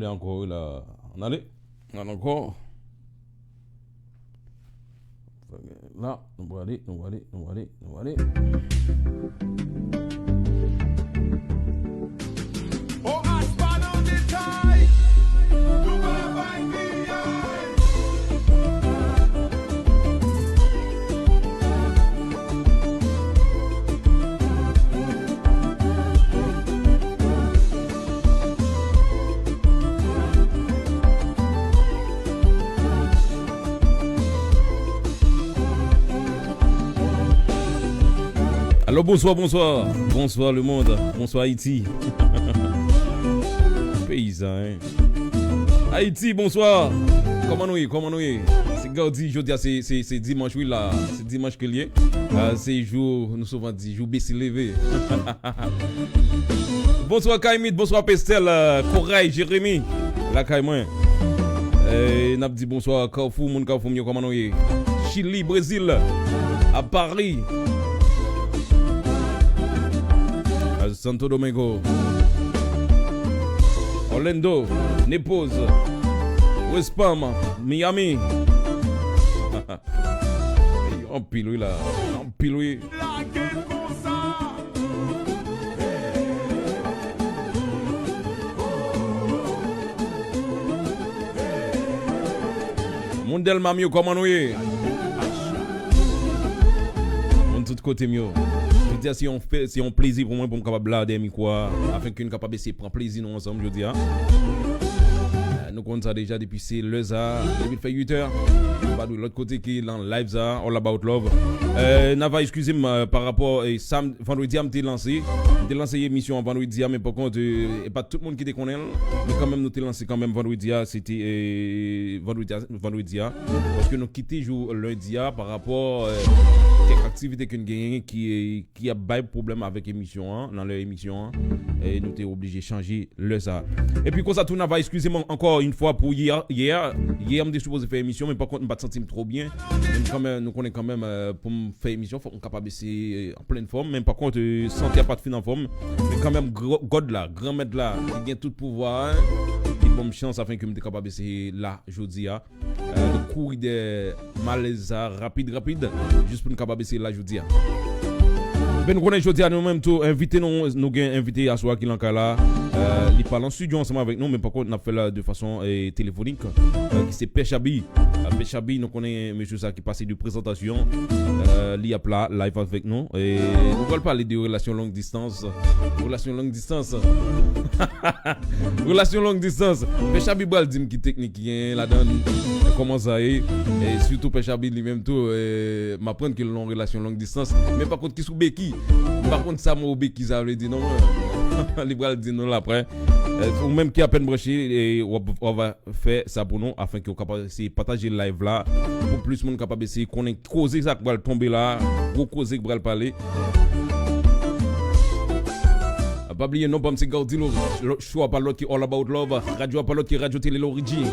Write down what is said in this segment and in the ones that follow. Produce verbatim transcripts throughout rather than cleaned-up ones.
Lè ankò, wi, la. Ann ale. Ann ankò. La, nou prale, nou prale, nou prale, nou prale. Alo, bonswa, bonswa. Bonswa, lemonn. Bonswa, Ayiti. Peyizan, en. Ayiti, bonswa. Kòman nou ye? Kòman nou ye? Se Gaudy, jodi a, se, se, se dimanch, wi, la. Se dimanch ke l ye. Ah, se jou, nou souvan di, jou bese leve. Bonswa, Kaymit. Bonswa, Pestel. Ah, Koray, Jeremi. Lakay mwen. Eh, n ap di bonswa, Kafou, moun Kafou m yo, kòman nou ye? Chili, Brezil. A Pari. A Santo Domingo. Orlando, Naples, West Palm, Miami. Anpil, wi, la. Anpil, wi. Moun Dèlma m yo, kòman nou ye? Moun tout kote m yo. Jodi a, se yon fè, se yon plezi pou mwen pou m kapab la dèyè mikwo a, afenke n kapab eseye pran plezi nou ansanm jodi a. Eh, nou konn sa deja depi se lè sa, depi l fè uit è, nou pa dwe lòt kote ke nan live sa, All About Love. Eh, Nava, eskize m, eh, pa rapò, eh, sam-, vandredi a m te lanse. M te lanse emisyon an vandredi a, men pa kont, eh, e pa tout moun ki te konnen l. Men kanmenm, nou te lanse kanmenm vandredi a, se te, eh, vandredi a, vandredi a. Paske nou kite jou lendi a pa rapò, eh, kèk aktivite ke n genyen ki, eh, ki ap bay pwoblèm avèk emisyon an, nan lè emisyon an, e nou te oblije chanje lè sa. Epi konsa tou, Nava, eskize m ankò yon fwa pou yè, yè, yè m te sipoze fè emisyon, men pa kont m pa t santi m twò byen. Men kanmenm, nou konnen kanmenm, eh, pou m fè emisyon, fòk m kapab eseye, eh, an plen fòm, men pa kont, eh, sante a pa t fin anfòm. Men kanmenm, gro-, God la, Granmèt la, ki gen tout pouvwa a, li ban m chans afenke m te kapab eseye la jodi a. Eh, nou kouri dèyè malèz sa rapid, rapid, jis pou n kapab eseye la jodi a. Ben, nou konnen jodi a, nou menm tou, envite nou, nou gen envite aswè a ki lan kay la. Eh, li pa lan estidyo ansanm avèk nou, men pa kont, n ap fè l de fason, eh, telefonik, eh, ki se Pè Chabi. Eh, Pè Chabi, nou konnen mesye sa ki pase de prezantasyon. Eh, li ap la, live avèk nou. E nou pral pale de relasyon long distance. Relasyon long distance. Relasyon long distance. Pè Chabi pral di m ki teknik ki genyen ladan l, kòman sa ye. E sitou Pè Chabi li menm tou, eh, m aprann ke l nan yon relasyon long distance. Men pa kont ki sou beki. M pa konn sa mo beki sa vle di non. Li pral di nou l aprè. Eh, ou menm ki apèn branche, eh, w ap, w ap fè sa pou nou, afenke w kapab eseye pataje live la, pou plis moun kapab eseye konnen koze sa k pral tonbe la, gwo koze k pral pale. Pa bliye non pa m se Gaudilo, show a pa lòt ki All About Love, radyo a pa lòt ki Radyo Tele Lorigi,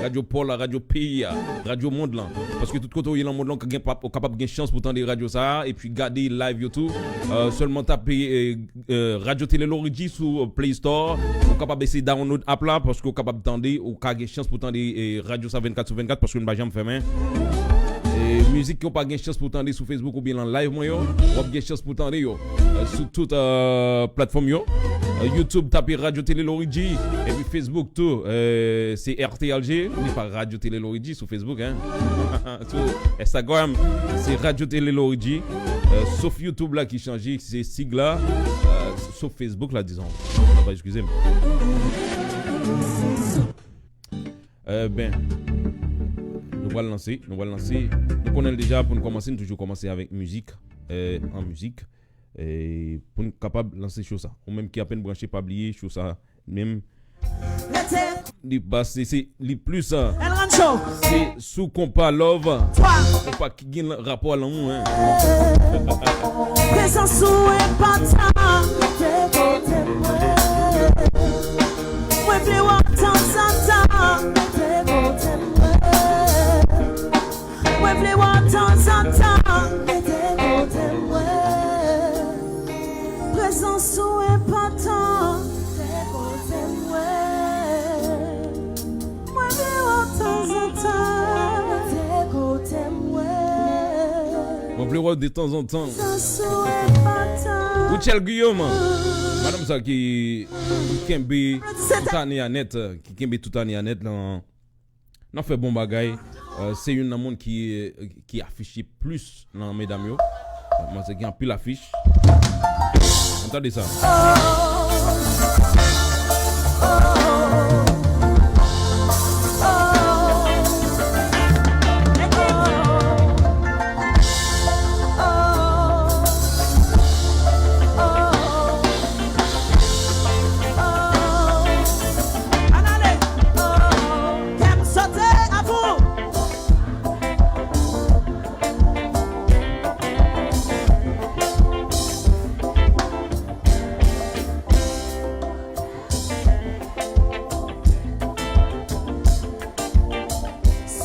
radyo pa w la, radyo peyi a, radyo mond lan. Paske tout kote w ye lan mond lan, w gen, ou kapab gen chans pou tande radyo sa a, epi gade live yo tou. Eh, sèlman tape, eh, eh, Radyo Tele Lorigi sou, eh, Play Store. Ou kapab eseye download app la, paske ou kapab tande, ou ka gen chans pou tande, eh, radyo sa vennkat sou vennkat, paske nou pa janm fèmen. E mizik ke w pa gen chans pou tande sou Facebook oubyen lan live mwen yo, w ap gen chans pou tande yo, eh, sou tout, eh, platfòm yo. Eh, YouTube, tape Radyo Tele Lorigi. Epi Facebook tou, eh, se R T L G, li pa Radyo Tele Lorigi sou Facebook, en. Sou Instagram, se Radyo Tele Lorigi. Eh, sof YouTube la ki chanje, se sig la. Eh, sof Facebook la, dizon. Papa, eskize m. Eh, ben, nou pral lanse, nou pral lanse. Nou konnen l deja, pou n kòmanse, n toujou kòmanse avèk mizik, eh, an mizik. Eh, pou n kapab lanse show sa. Ou menm ki apèn branche, pa bliye show sa menm. Li pase, se li plis, ah. El Rancho. Se sou konpa love. Konpa ki gen rapò a lanmou, en. Prezans ou enpòtan. Mwen vle wè w tanzantan. Mwen vle wè w tanzantan. Prezans ou enpòtan. Kote mwen. Mwen vle wè w de tanzantan. Rutshelle Guillaume, madanm sa ki, ki kenbe tout ane a nèt, ki kenbe tout ane a nèt nan, nan fè bon bagay. Euh, se youn nan moun ki, ki afiche plis nan medam yo. Manzè gen anpil afich. Ann tande sa. Ann ale! Kè m sote avè w.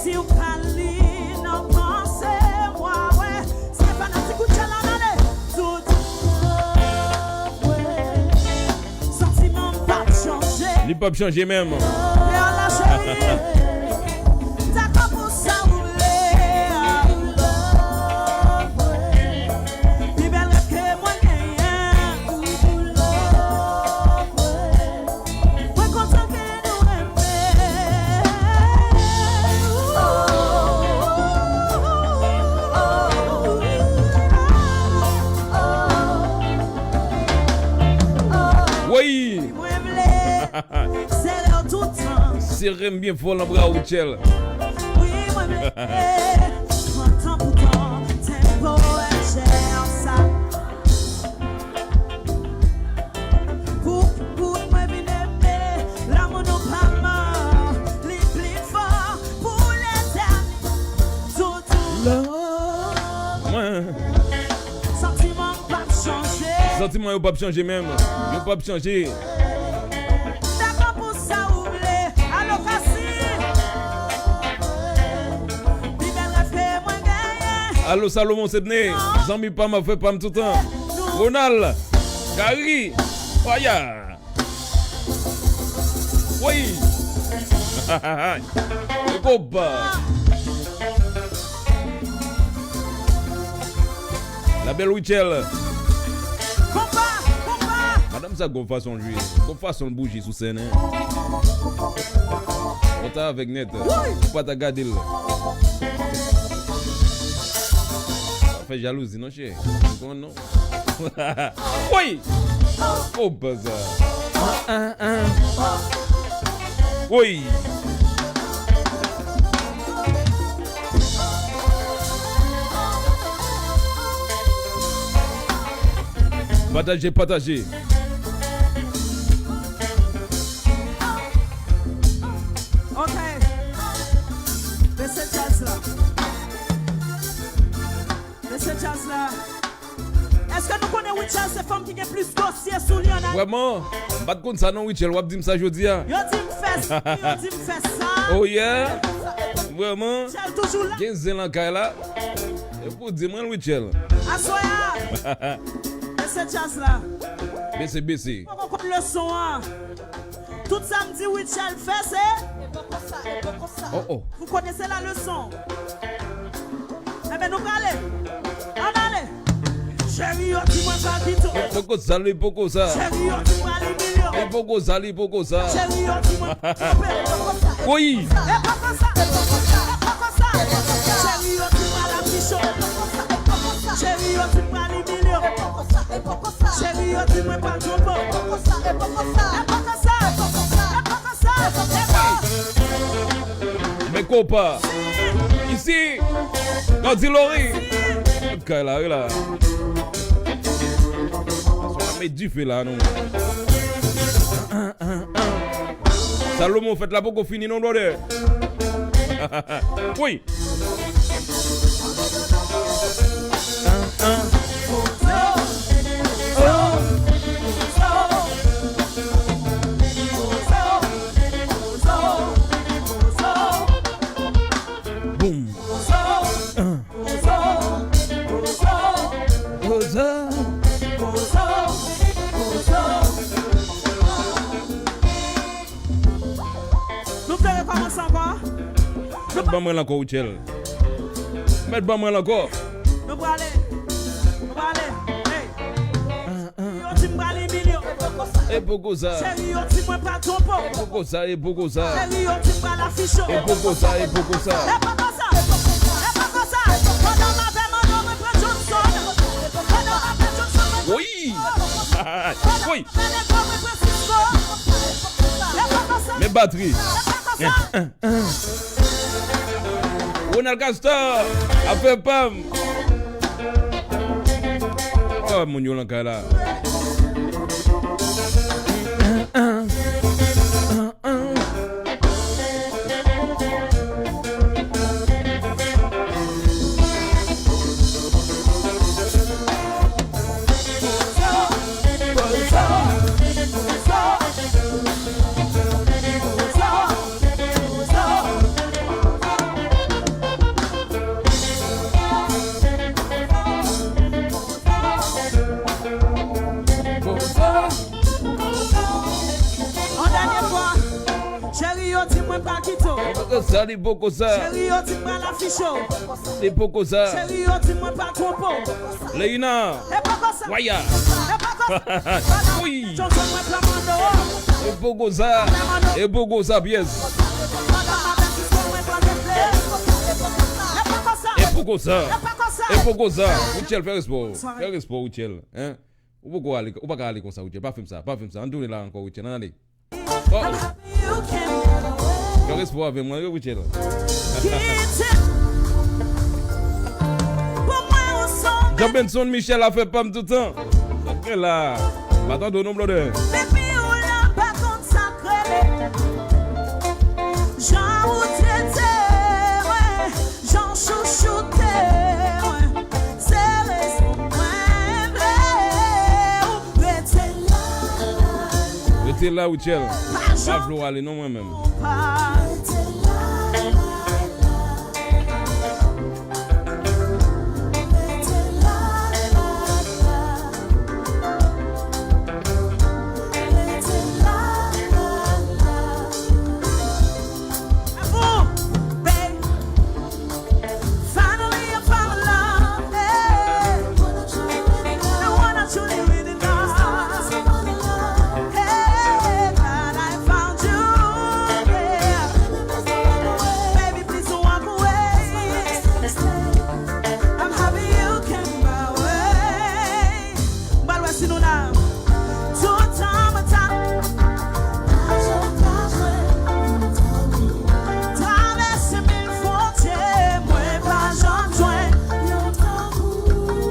Si w pa li nan panse w, a wè, se fanatik ou tchè la, ann ale. Tout love, wè. Santiman p ap chanje. Li p ap chanje menm. Deyò la, cheri. Dakò pou sa ou vle a. Pi bèl rèv ke mwen genyen. Mwen kontan ke nou renmen. Woy! Mwen vle sere w toutan. Sere m byen fò nan bra w, Rutshelle. Wi, mwen vle pran tan pou tan, tempo lejè sa. Pou, pou mwen vin eme, lanmou nou pa mò, li pli fò pou letènite. Toutou. Love mwen. Santiman p ap chanje. Santiman yo p ap chanje menm. Yo p ap chanje. Dakò pou sa ou vle. Alo, Kasi. Pi bèl rèv ke mwen genyen. Alo, Salomon Sedney. Zanmi pa m ap fè pa m toutan. Ronald. Gary. Faya. Woy! Ekob! La belle Rutshelle! Konpa! Konpa! Madanm sa gon fason l jwe, gon fason l bouje sou sèn, en. Ou ta avèg nèt, ou pa ta gade l. Sa fè jalouzi, non, chè. Ou konn, non? Woy! Opa sa. An, an, an. Woy! Pataje, pataje. Ok. Mesye djaz la. Mesye djaz la. Èske nou konnen Rutshelle se fanm ki gen plis dosye sou li an Ayiti? Vrèman, m pa t konn sa non, Rutshelle, w ap di m sa jodi a. Yo di m fè sa, yo di m fè sa. Oh yeah. Vrèman. Rutshelle toujou la. Gen zen nan kay la. E pou di mwen, Rutshelle. Aswè a. Mesye djaz la. Bese, bese. Poko konn leson an. Tout sa m di Rutshelle fè, se. E pa konsa, e pa konsa. Oh, oh. Vous connaissez la leçon. Enben, nou prale. Ann ale. Cheri, yo di mwen pral pito. E poko sa, li poko sa. Cheri, yo di mwen li milyon. E poko sa, li poko sa. Cheri, yo di mwen. Woy. E poko sa. E poko sa. Cheri, yo di mwen la pi cho. Cheri, yo di mwen li milyon. Cheri, yo di mwen pral twonpe w. E poko sa. E poko sa. E poko sa. E poko sa. Men konpa. Isi. Gandilori. Kay la, wi la. Met dife la, non. Salomon, fèt la poko fini, non, brother. Wi. Boom. Nou vle rekòmanse ankò? Mèt ban mwen l ankò, Rutshelle. Mèt ban mwen l ankò. Nou prale. Nou prale. Hey. Yo di m pral imilye w. E poko sa. Cheri, yo di mwen pral twonpe w. E poko sa, e poko sa. Cheri, yo di m pral afiche w. E poko sa, e poko sa. E poko sa. E poko sa. Pandan m avè manno, mwen pran Johnson. Pandan m avè Johnson, mwen pran Wi. Wi. Pandan m avè nèg mwen pran Cisco. E poko sa. Men batri. E poko sa. Ronald Castor, afè pa m. Oh, moun yo nan kay la. Yon dènye fwa. Cheri, yo di mwen pa kite w. Poko sa, li poko sa. Cheri, yo di mwen al afiche w. Li poko sa. Cheri, yo di mwen pa twonpe w. Leina. E poko sa. Waya. E poko sa. Wi. Johnson, mwen pran manno. E poko sa. E poko sa, pyès. E poko sa. E poko sa. Rutshelle, fè respè w. Fè respè w, Rutshelle. Hein? Ou poko ale, ou pa ka ale konsa, Rutshelle. Pa fè m sa, pa fè m sa. Ann tounen la ankò, Rutshelle. Ann ale. Oh. Fè respè w avè mwen, wi, Rutshelle. John Benson Michel afè pa m toutan. Sa k gen la? Pa tande w non, brother. Depi ou la, pa konn sa k rele. Jan ou trete mwen, jan w chouchoute mwen, se rezon mwen vle ou rete la. Rete la, Rutshelle. Pa vle w ale non, mwen menm. Finally, I found love, yeah. The one I truly really love. Hey, glad I found you, yeah. Baby, please don't walk away. I'm happy you came my way. M pral wè si nou la. Toutan mwen ta. Travèse mil fwontyè, mwen pa janm jwenn.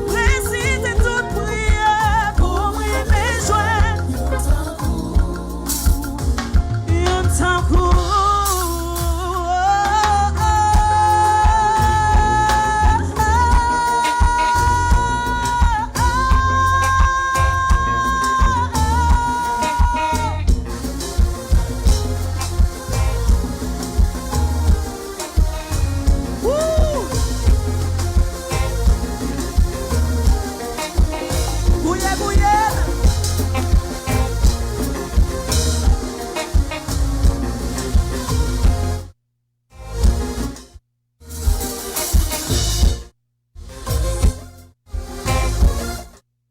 Rezite tout priyè pou m rive jwenn. Youn tankou. Woo! Gouye, gouye.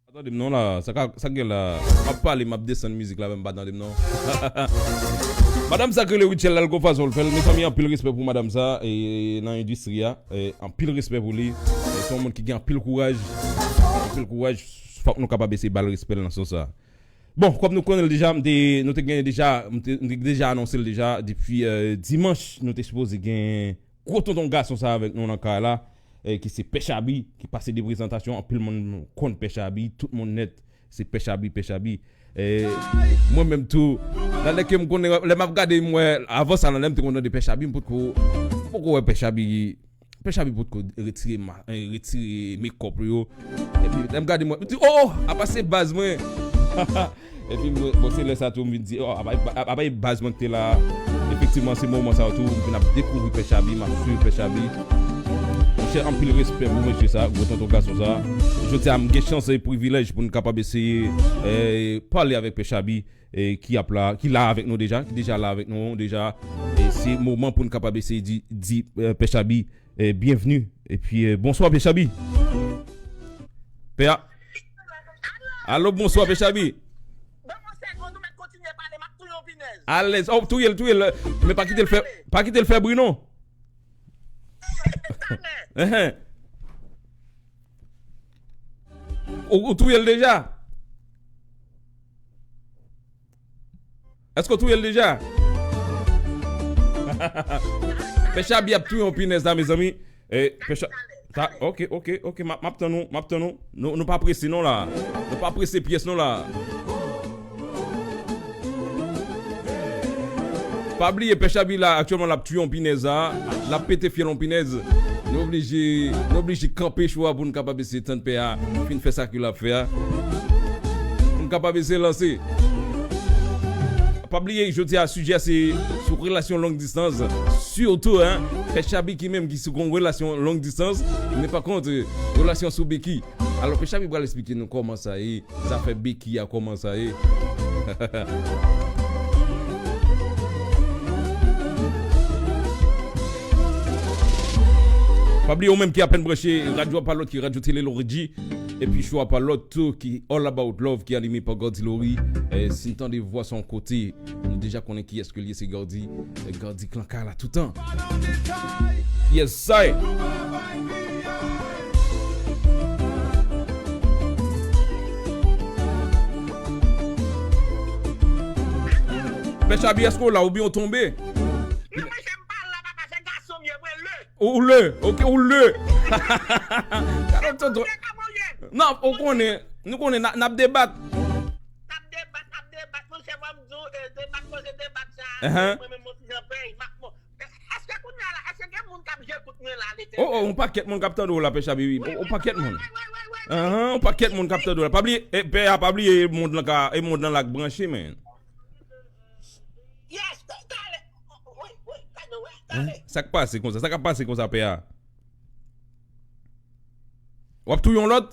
Pa tande m non la, sa ka, sa k gen la? M ap pale, m ap desann mizik la, men m pa tande m non. Madanm sa k rele Rutshelle la, l gon fason l fè l. Mezanmi, anpil respè pou madanm sa, e, nan endistri a, e, anpil respè pou li. E, se yon moun ki gen anpil kouraj, anpil kouraj, fòk nou kapab eseye ba l respè l nan sans sa. Bon, kòm nou konnen l deja, m te, nou te gen deja, m te, m te deja anonse l deja, depi, e, dimanch, nou te sipoze gen gwo tonton gason sa avèk nou nan kay la, e, ki se Pè Chabi, ki pase de prezantasyon, anpil moun konn Pè Chabi, tout moun nèt, se Pè Chabi, Pè Chabi. E, mwen menm tou, nan lè ke m konnen, lè m ap gade, m wè, avan sa, nan lè m te konn tande Pè Chabi, m potko, m poko wè Pè Chabi, Pè Chabi potko retire ma-, eh, retire mekòp yo. Epi, lè m gade mwen, m di, "Oh, oh, apa se baz mwen." Epi, mwen, bon, se lè sa tou, m vin di, "Oh, apa, apa, apa e baz mwen ki te la." Efektivman, se moman sa tou, m vin ap dekouvri Pè Chabi, m ap swiv Pè Chabi. M Monchè, anpil respè pou mesye sa, gwo tonton gason sa. Jodi a, m gen chans e privilèj pou n kapab eseye, eh, pale avèk Pè Chabi, eh, ki ap la, ki la avèk nou deja, ki deja la avèk nou deja. E se moman pou n kapab eseye di, di, eh, Pè Chabi, eh, byenvni. Epi, eh, bonswa, Pè Chabi. Pè a. Alo, bonswa, Pè Chabi. Ban m yon segonn, ou mèt kontinye pale, m ap touye yon pinèz. Alèz. Oh, touye l, touye l. Men pa kite l fè, pa kite l fè bri, non. Enhen. Ou, ou touye l deja? Èske w touye l deja? Pè Chabi ap touye yon pinèz la, mezanmi. Eh, Pè Cha-, ta, ok, ok, ok, m ap, m ap tann ou, m ap tann ou. Nou, nou pa prese non la. Nou pa prese pyès non la. Pa bliye, Pè Chabi la, aktyèlman, l ap touye yon pinèz la. L ap pete fyèl yon pinèz. Nou oblije, nou oblije kanpe cho a pou n kapab eseye tann pè a fin fè sa ke l ap fè a. Pou n kapab eseye lanse. Pa bliye, jodi a, sijè a se sou relasyon long distans. Sitou, hein, Pè Chabi ki menm ki sou yon relasyon long distans. Men pa kont, relasyon sou beki. Alò, Pè Chabi pral esplike nou kòman sa ye. Zafè beki a kòman sa ye. Pa bliye ou menm ki apèn branche, radyo a pa lòt ki Radyo Tele Lorji. Epi show a pa lòt tou ki All About Love ki anime pa Gardy Laurie. Eh, si n tande vwa sa yon kote, nou deja konnen kiyès ke l ye, se Gardy. Eh, Gardy k lan kay la toutan. Yes, I. Pè Chabi, èske w la oubyen w tonbe? Non, mwen, jan m pale la, papa, se gason m ye, mwen le. Ou le, ok, ou le. Gade tonton. Non, ou konnen, nou konnen, n a, n ap debat. N ap debat, n ap debat, monchè, fò m di w, eh, debat, koze debat sa, mwen menm, mwen ti jan pèy, m ap, èske kounye a la, èske gen moun k ap jekout mwen la, lete? Oh, oh, yon pakèt moun k ap tande w la, Pè Chabi, wi. Yon pakèt moun. Wi, wi, wi, wi, wi. Ahan, yon pakèt moun k ap tande w la. Pa bliye, eh, pè a, pa bliye, mond lan ka, e mond lan la k branche, men. Yes, talè. Wi, wi, talè, wi, talè. Sa k pase konsa? Sa k ap pase konsa, pè a? W ap touye yon lòt?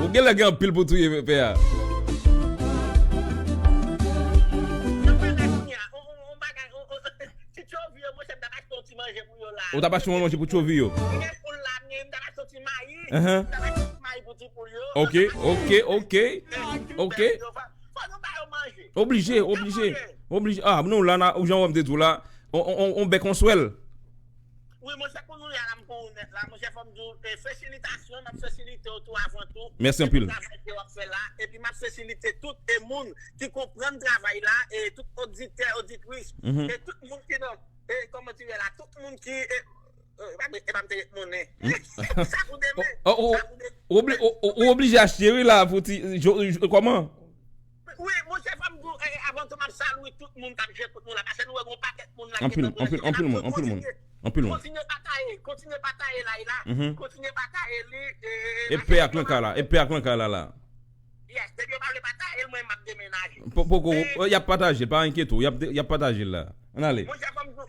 Ou genlè gen anpil pou touye, pè a. Ou t ap achte yon manje pou tchovi yo? Ahan. Ok, ok, ok. Ok. Oblije, oblije. Oblije. Ah, nou la, ou jan w wè m te di w la, on, on, on, on bèk, on swèl. Wi, monchè, kounye a la, m pou ou nèt la, monchè, fò m di w, eh, felisitasyon, m ap fesilite w tou avan tou. Mèsi anpil. Pou travay ke w ap fè la, epi m ap fesilite tout, eh, moun ki konprann travay la, e tout oditè, oditris, e tout moun ki nan, e kòman dire la, tout moun ki, e, e pa m te ret monnen. Sa pou demen. Ou oblije achte, wi, la, pou ti, kòman? Wi, monchè, fò m di w, eh, avan tou, m ap salye tout moun k ap jwe kout nou la, paske nou wè gon pakèt moun la ki anpil, anpil, anpil moun, anpil moun. Anpil moun. Kontinye pataje, kontinye pataje la, la. Kontinye pataje li, eh, e pè ak lanka la, e pè ak lanka la, la. Yes, depi yo pa vle pataje l, mwen, m ap demenaje. Poko, y ap pataje l, pa enkyete w, y ap, y ap pataje l la. Ann ale. Monchè, fò m di w,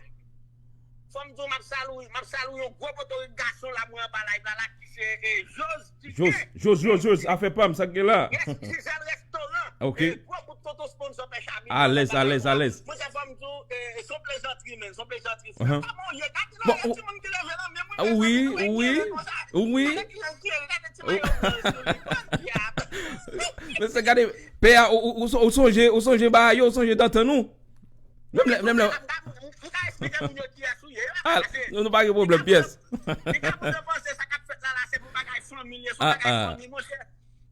fò m di w, m ap salye, m ap salye yon gwo potorik gason la, mwen anba live la, la, ki se, eh, Jos Jos, Jos, Jos, Jos, afè pa m, sa k gen la? Yes, Gisèle Restaurant. Ok. Eh, gwo kout tonton sponsor Pè Chabi. Alèz, alèz, alèz. Monchè, fò m di w, eh, se yon plezantri, men, se yon plezantri, frè. Kòman w ye? Gade la, gen timoun ki leve nan men mwen, wi, wi, wi. Gade ki jan l kere, gade ti mayo blan sou li, bon dyab. Mesye, gade, pè a, ou, ou, ou sonje, ou sonje bagay yo, ou sonje dantan nou? Menm lè, menm lè. M ka esplike moun yo kiyès ou ye. Ah, nou, nou pa gen pwoblèm, pyès. Piga moun yo panse sa k ap fèt la, la, se pou bagay fanmi l ye, se yon bagay fanmi, monchè.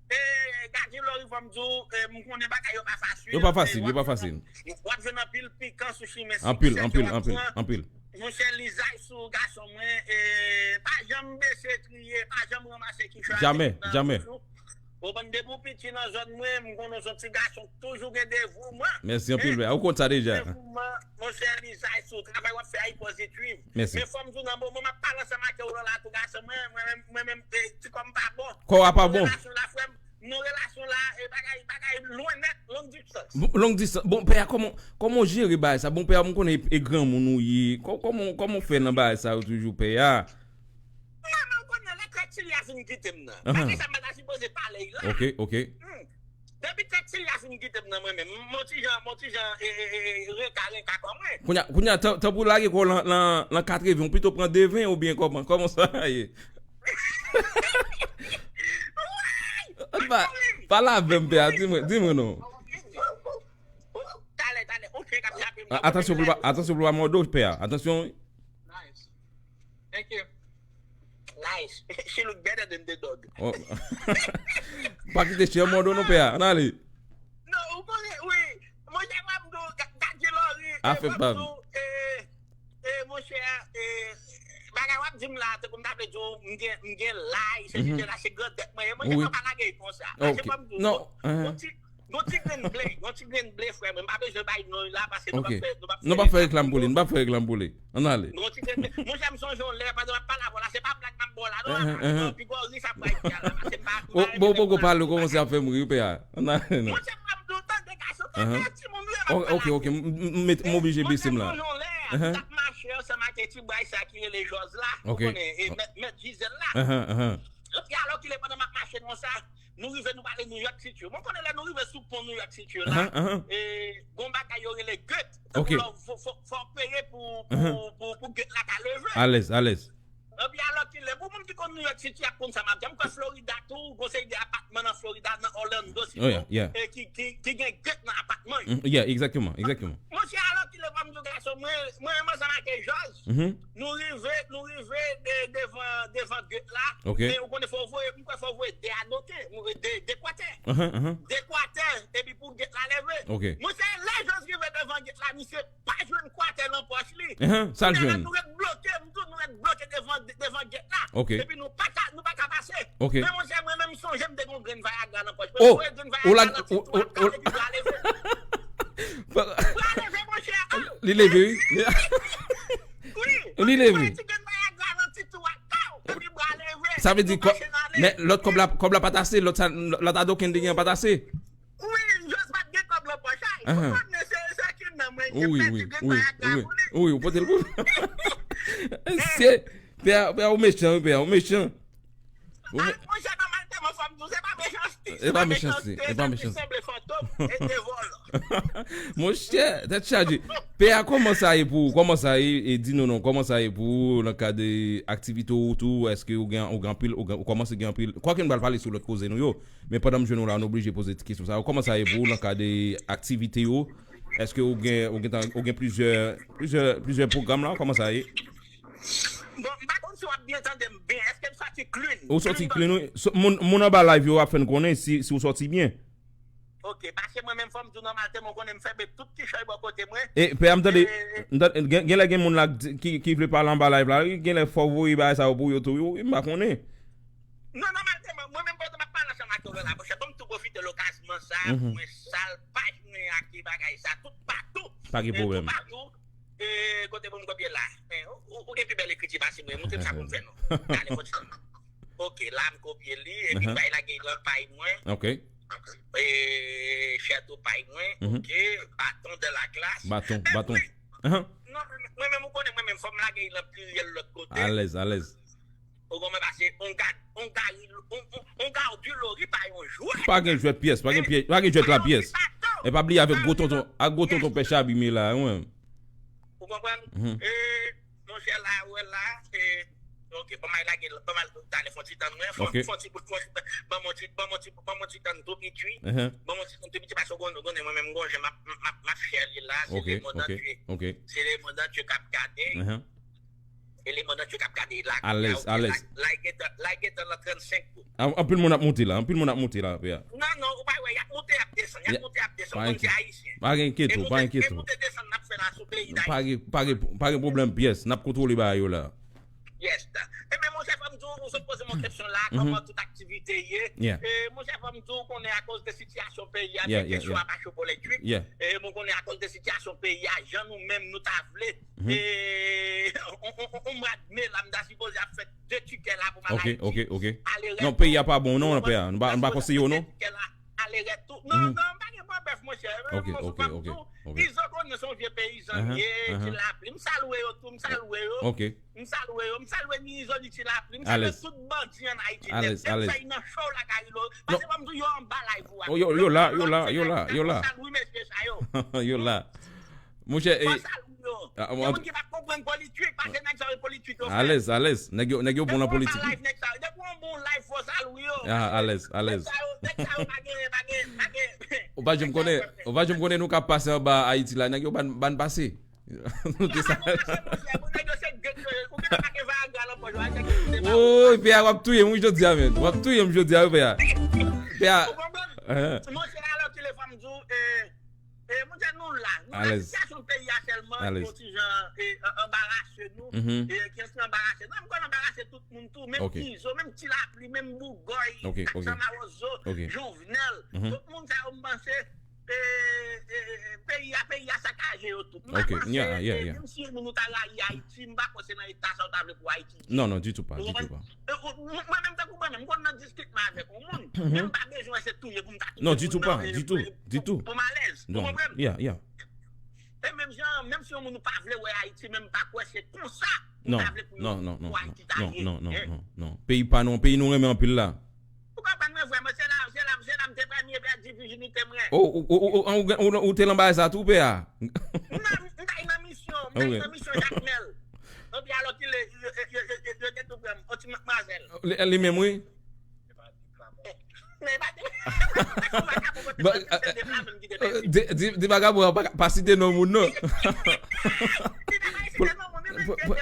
Eh, Gadji Lori, fò m di w, eh, m konnen bagay yo pa fasil. Yo pa fasil, yo pa fasil. W ap jwenn anpil pikan sou chimen siksè ke w ap pran. Anpil, anpil, anpil. Monchè, lizay sou gason mwen, eh, pa janm bese kriye, pa janm ranmase kichòy. Jamè, jamè. Ou konprann, depi w piti nan zòn mwen, m konnen w se yon ti gason k toujou gen devouman. Mèsi anpil, frè. Ou konn sa deja. Devouman, monchè, lizay sou travay w ap fè a, li pozitif. Mèsi. Men fò m di w nan moman m ap pale ansanm ak ou la, tou gason mwen, mwen menm, mwen menm, eh, ti kò m pa bon. Kò a pa bon. Relasyon la, frè m, Nou relasyon la, e bagay, bagay lwen nèt, long distance. Bon, long distance. Bon, pè a, kòman, kòman w jere bagay sa? Bon, pè a, m konnen e, e granmoun ou ye. Kò-, kòman, kòman w fè nan bagay sa yo toujou, pè a? Non, men w konnen lè Kretsilya fin kite m nan. Ahan. Bagay sa m pa ta sipoze pale l la. Ok, ok. Hmm. Depi Kretsilya fin kite m nan mwen menm, m on ti jan, m on ti jan, e, e, e, renka, renka kò mwen. Kounye a, kounye a, tan, tan pou lage kò w lan, lan, lan katreven, ou pito pran deven oubyen kòman, kòman sa ye? Pa, pale avè m, pè a, di mwen, di mwen non. Talè, talè, on chen k ap chape m. A-, atansyon pou l pa, atansyon pou l pa mòde w, pè a. Atansyon. Nice. Thank you. Nice. She look better than the dog. Oh. Pa kite chen mòde w non, pè a. Ann ale. Non, ou konnen, wi. Monchè, m ap di w, ga-, gade Lori, a, e, fè m ap di w, e, e, monchè, e, bagay w ap di m la, tankou m ta vle di w, m gen, m gen laj, se sijè la, se grandèt mwen ye. Monchè, wi, fò pa lage l konsa. Paske, ok, fò m di w, non, yon ti, yon ti grenn ble, yon ti grenn ble, frè mwen. M pa bezwen bay non l la, paske nou p ap fè, nou p ap fè reklam pou li, nou p ap fè reklam pou li. Ann ale. Yon ti grenn ble. Monchè, m sonje yon lè, pandan m ap pale avè w la, se pa blag m ap ba w la, non, papa, non, pi gwo ri sa pral di a la, paske m pa, m pa renmen nèg pale. Bon, bon, poko pale, w kòmanse ap fè m ri, wi, pè a. Ann ale, non. Monchè, m ap di w, tande gason, tande yon timoun wi, ap pale. Ok, ok, m, m, m, m oblije bese m la. Monchè, m sonje yon lè, m t ap mache ansanm ak ti bway sa ki rele Jòz la, ou konnen, e, mèt, mèt Jizèl la. Epi alòkile, pandan m ap mache konsa, nou rive, nou pale New York City. Mwen konnen lè nou rive sou pon New York City la, e, gon bagay yo rele gate. Tankou lè w fò, fò, fò w peye pou, pou, pou, pou gate la ka leve. Alèz, alèz. Epi alòkile, pou moun ki konn New York City ap konn sa m ap di a, m kwè Florida tou, gon seri de apatman nan Florida, nan Orlando sitou, e, ki, ki, ki gen gate nan apatman yo. Yeah, egzakteman, egzakteman. Monchè, alòkile, fò m di w gason, mwen, mwen menm ansanm ak Jòj, nou rive, nou rive de, devan, devan gate la. Ok. Men ou konnen fò w voye, m kwè fò w voye de adoken, de, de kwatè. De kwatè, epi pou gate la leve. Ok. Monchè, lè Jòj rive devan gate la, misye pa jwenn kwatè nan pòch li. Sa l jwenn? Nou ret bloke, m tou, nou ret bloke devan, devan gate la. Ok. Epi nou pa ka, nou pa ka pase. Ok. Men monchè, mwen menm, m sonje m te gen yon grenn Viagra nan pòch mwen. Oh! M voye grenn Viagra nan ti twou a kal epi bra leve. Bra leve, monchè. Li leve, wi. Wi. Li leve. M voye ti grenn Viagra nan ti twou a kal epi bra leve. Sa vle di, men lòt kòb la, kòb la pa t ase, lòt sa, lòt adoken te gen an pa t ase. Wi, m jis pa t gen kòb nan pòch la. Ou konnen se, se ki nan mwen, wi, wi, wi, wi, ou pote l pou li. Se, pè a, pè a, ou mechan, wi, pè a, ou mechan. Monchè, nòmalman, fò m di w, se pa mechanste. Se pa mechanste, se pa mechanste. Sanble fantom e de vòlò. Monchè, tèt chaje. Pè a, kòman sa ye pou ou? Kòman sa ye? E di nou non, kòman sa ye pou ou nan kad de aktivite ou tou? Èske ou gen, ou gen anpil, ou gen, ou kòmanse gen anpil? Kwake n pral pale sou lòt koze nou yo. Men pandan m jwenn ou la, nou oblije poze ti kesyon sa yo. Kòman sa ye pou ou nan kad de aktivite yo? Èske ou gen, ou gen tan, ou gen plizyè, plizyè, plizyè pwogram la? Kòman sa ye? Bon, m pa konn si w ap byen tande m byen. Èske m sòti clean? Ou sòti clean, wi. Moun, moun anba live yo ap fè n konnen si, si w sòti byen. Ok, paske mwen menm fò m di w nòmalman, ou konnen m fèmen tout ti chay bò kote mwen. E, pè a, m tande, m tande, gen, genlè gen moun la ki, ki vle pale anba live la, wi, genlè fò w voye bagay sa yo pou yo tou, wi, m pa konnen. Non, nòmalman, mwen menm pandan m ap pale ansanm ak ou la, monchè, ban m tou pwofite lokasyon sa, pou mwen sal paj mwen ak bagay sa, tout patou. Pa gen pwoblèm. Tout patou, e, kote pou m kopye la. Men, ou, ou, ou gen pi bèl ekriti pase mwen, montre m sa pou m fè non. Gade fò ti. Ok, la m kopye li, epi m bay lage nan pay mwen. Ok. E, chèto pay mwen, ok, baton de la klas. Baton, baton. Non, mwen menm, ou konnen, mwen menm, fò m lage l an pliryèl lòt kote. Alèz, alèz. Ou konprann, paske on ga, on gari, on, on, on gari Lori pa yon jwèt. Pa gen jwèt pyès, pa gen pyès, pa gen jwèt la pyès. E pa bliye avèk gwo tonton, ak gwo tonton pè Chabi m ye la, wi. Ou konprann? E, monchè, la, ou wè la, e, ok, ban m al lage, ban m al talè fon ti tann mwen, fon, fon ti bout, fon ti, ban m on ti, ban m on ti, ban m on ti tann tou piti, wi. Ban m on ti tann tou piti, paske ou konnen, ou konnen mwen menm, gon jan m ap, m ap, m ap chè li la, se le monde entier. Se le monde entier k ap gade. Eleman nan tchou k ap gade la. Alèz, alèz. La, la, gentan, la, gentan nan trannsenk kou. An-, anpil moun ap monte la, anpil moun ap monte la, pè a. Non, non, ou pa wè, y ap monte, y ap desann, y ap monte, y ap desann, ou konn se ayisyen. Pa gen enkyete w, pa gen enkyete w. E monte, e monte desann n ap fè la sou peyi Dayiti. Pa gen, pa gen, pa gen pwoblèm pyès, n ap kontwole bagay yo la. Pyès la. Ebyen, monchè, fò m di w, ou sot poze m yon kesyon la, kòman tout aktivite ye? E, monchè, fò m di w, ou konnen akoz de sitiyasyon peyi a, men kesyon a pa cho pou elektrik. E, mwen konnen akoz de sitiyasyon peyi a, jan nou menm nou ta vle, e, on, on, on, on mwa de me la, m ta sipoze ap fè de tikè la pou m al Ayiti. Ale rèt. Non, peyi a pa bon, non, pè a. Nou pa, nou pa konseye w, non. Ale rèt tou. Non, non, m pa gen pwòblèm, monchè. Ok, ok, ok. Izo konnen se yon vye peyizan m ye, Ti Lapli. M salwe yo tou, m salwe yo. M salwe yo, m salwe ni Izo ni Ti Lapli. M salwe tout bandi ann Ayiti nèt. Nèg sa yo nan cho lakay yo. Pase ban m di w yo anba live ou a. Yo la, yo la, yo la, yo la. Fò salwe mesye sa yo. Yo la. Monchè, fò salwe yo. Gen moun ki pa konprann politik, pase nèg sa yo politik yo fè. Alèz, alèz. Nèg yo, nèg yo bon nan politik. Depi w anba live nèg sa yo, depi w anba yon live fò salwe yo. Alèz, alèz. Nèg sa yo, nèg sa yo pa gen, pa gen, pa gen. Ou pa janm konnen, ou pa janm konnen nou ka pase anba Ayiti la, nèg yo ban, ban pase. Nou te sa. Woy, pè a, w ap touye m, wi, jodi a, menn. W ap touye m jodi a, wi, pè a. Pè a. Ou konprann? Monchè, alò, ki lè fò m di w, e, e, monchè, nou la. Nou la, sitiyasyon peyi a sèlman, ki yon ti jan, e, anbarase nou, e, ki yon ti anbarase nou. M kwè l anbarase tout moun tou, menm Izo, menm Ti Lapli, menm Bougòy, Kat San Mawozo, Jovenel. Tout moun sa yo, m panse, e, e, e, peyi a, peyi a sakaje yo tou. M pa panse, e, menm si yon moun ou ta rayi Ayiti, m pa panse nan eta sa ou ta vle pou Ayiti. Non, non, ditou pa, ditou pa. E, ou, mwen, mwen menm tankou mwen menm, m konn nan diskit mwen avèk yon moun, men m pa bezwen se touye pou m ta touye moun nan, e, pou, pou, pou m alèz. Ou konprann? E menm jan, menm si yon moun ou pa vle wè Ayiti, men m pa kwè se konsa ou ta vle pou, pou Ayiti ta ye. Non, non, non, non, non, non. Peyi pa nou, peyi nou renmen anpil la. Ou konprann mwen vrèman, se la, se la, se la m te premye pèdi vijinite mwen. O, o, o, o, o, ou, ou, ou te nan bagay sa tou, pè a? M ta, m ta nan misyon, m ta nan misyon Jakmèl. Epi alò ki lè, yo, yo, yo, yo, yo te tou pran m, on ti madmwazèl. Li, li menm, wi. Men pa di, di, di vagabon an pa, pa site non moun, non. Pou, pou,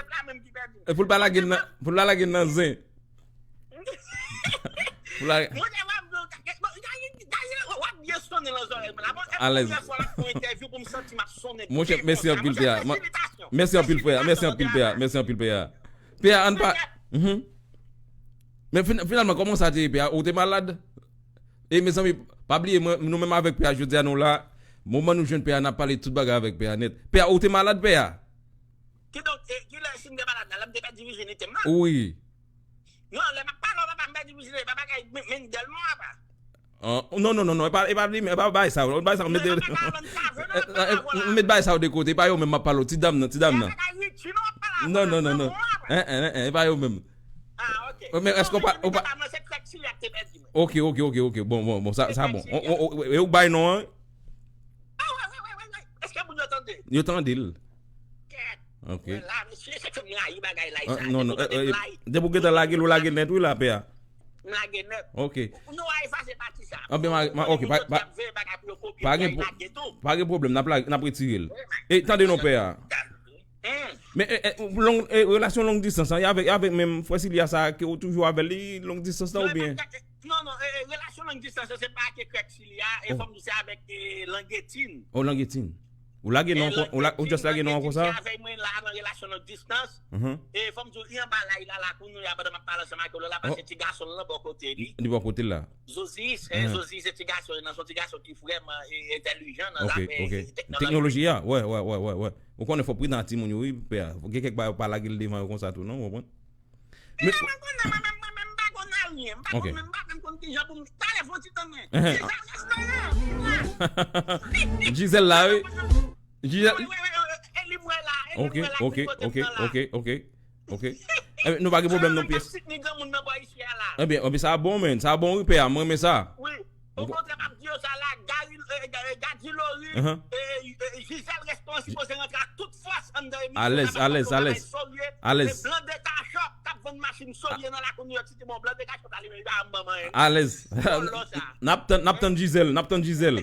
pou l pa lage n nan, pou l pa lage n nan zen. Pou la... Monchè, w ap di, w ap, w ap byen sonnen nan zòrèy mwen la. Bon, e premyè fwa l ap fè yon entèvyou pou m santi m ap sonnen. Monchè, mèsi anpil, pè a. Mèsi anpil, frè. Mèsi anpil, pè a. Mèsi anpil, pè a. Pè a, ann pa... Men fin-, finalman, kòman sa te ye, pè a? Ou te malad? E mezanmi, pa bliye, mwen, nou menm avèk pè a, jodi a nou la. Moman nou jwenn pè a, n ap pale tout bagay avèk pè a nèt. Pè a, ou te malad, pè a? Kidonk, e, kilè si m te malad la, lè m te pèdi vijinite m nan? Wi. Non, lè m ap pale w, papa, m pèdi vijinite, papa kay men, men dèl mò, papa. Non, non, non, non, non, e pa, e pa li, e pa bay sa, e pa bay sa, mete, mete bay sa yo de kote, e pa yo menm m ap pale w, ti dam nan, ti dam nan. Non, non, non, non. En, en, en, en, e pa yo menm. Men èske w pa, ou pa... Ok, ok, ok, ok, bon, bon, bon, sa, sa bon. E ou bay non an? Yo tande l. Ok. Non, non, depi w gentan lage l, ou lage nèt, wi, la, pè a. M lage nèt. Ok. Nou a efase pati sa. Anben, ok, pa, pa, pa gen pwoblèm, n ap lage, n ap retire l. E tande non, pè a. Men, e, e, long, e, relasyon long distans, an, e avèk, e avèk menm frè Silya sa a, ke ou toujou avè li, long distans la, oubyen? Non, non, e, e, relasyon long distans, se pa ke Krèk Silya, e fò m di se avèk, e, Langetin. Oh, Langetin. Ou lage non, ou la, ou just lage non an konsa? Avèk mwen la nan relasyon long distans. E fò m di w, li anba lay la, la, kounye a, pandan m ap pale ansanm avè w la, paske ti gason l lan bò kote li. Li bò kote l la. Zozis, e, Zozis se ti gason, nan se yon ti gason ki vrèman, e, entèlijan nan zafè, e, teknoloji. Teknoloji a, wè, wè, wè, wè, wè. Ou konnen fò w pridan ak timoun yo, wi, pè a. Gen kèk bagay ou pa lage l devan yo konsa tou, non, ou konprann? Men mwen konnen, mwen menm, mwen menm, m pa konn anyen. M pa konn menm, m pa menm konn kijan pou m pale fon ti tann mwen. Gisèle la, wi. Gisèle. Ok, ok, ok, ok, ok. Ok. Ebyen, nou pa gen pwoblèm non pyès. Ebyen, ebyen, sa bon, menn. Sa bon, wi, pè a. Mwen renmen sa. Okontrè, m ap di yo sa la, Gary, e, e, Gadji Lori, e, e, Gisèle Reston an sipoze rantre ak tout fòs anndan emisyon sa, paske yo travay serye. Alèz. Blan de kachòp k ap vann machin serye nan lakou Nouyòk Siti, bon, blan de kachòp la, li menm, li pa janm ban m anyen. Alèz. N ap tann, n ap tann Gisèle, n ap tann Gisèle.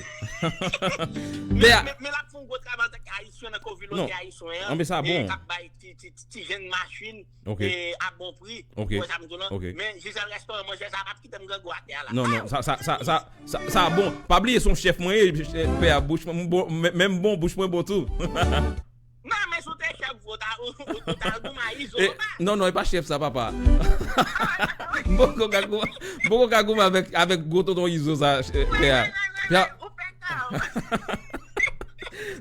Men, men, men l ap fè yon gwo travay antanke ayisyen nan kominote ayisyen an, e k ap bay ti, ti, ti, ti jèn machin, e a bon pri. Ou wè sa m di w lan? Men Gisèle Reston an, monchè, sa p ap kite m grangou atè a la. Non, non, sa, sa, sa, sa, sa, sa bon. Pa bliye se yon chèf mwen ye, pè a, bouch mwen bon, men, men m bon, bouch mwen bon tou. Non, men si w te chèf, ou ta, ou, ou, ou ta goumen a Izo, eh, papa. Non, non, e pa chèf sa, papa. M poko ka goumen, m poko ka goumen avèk, avèk gwo tonton Izo sa, eh, pè a. Pè a,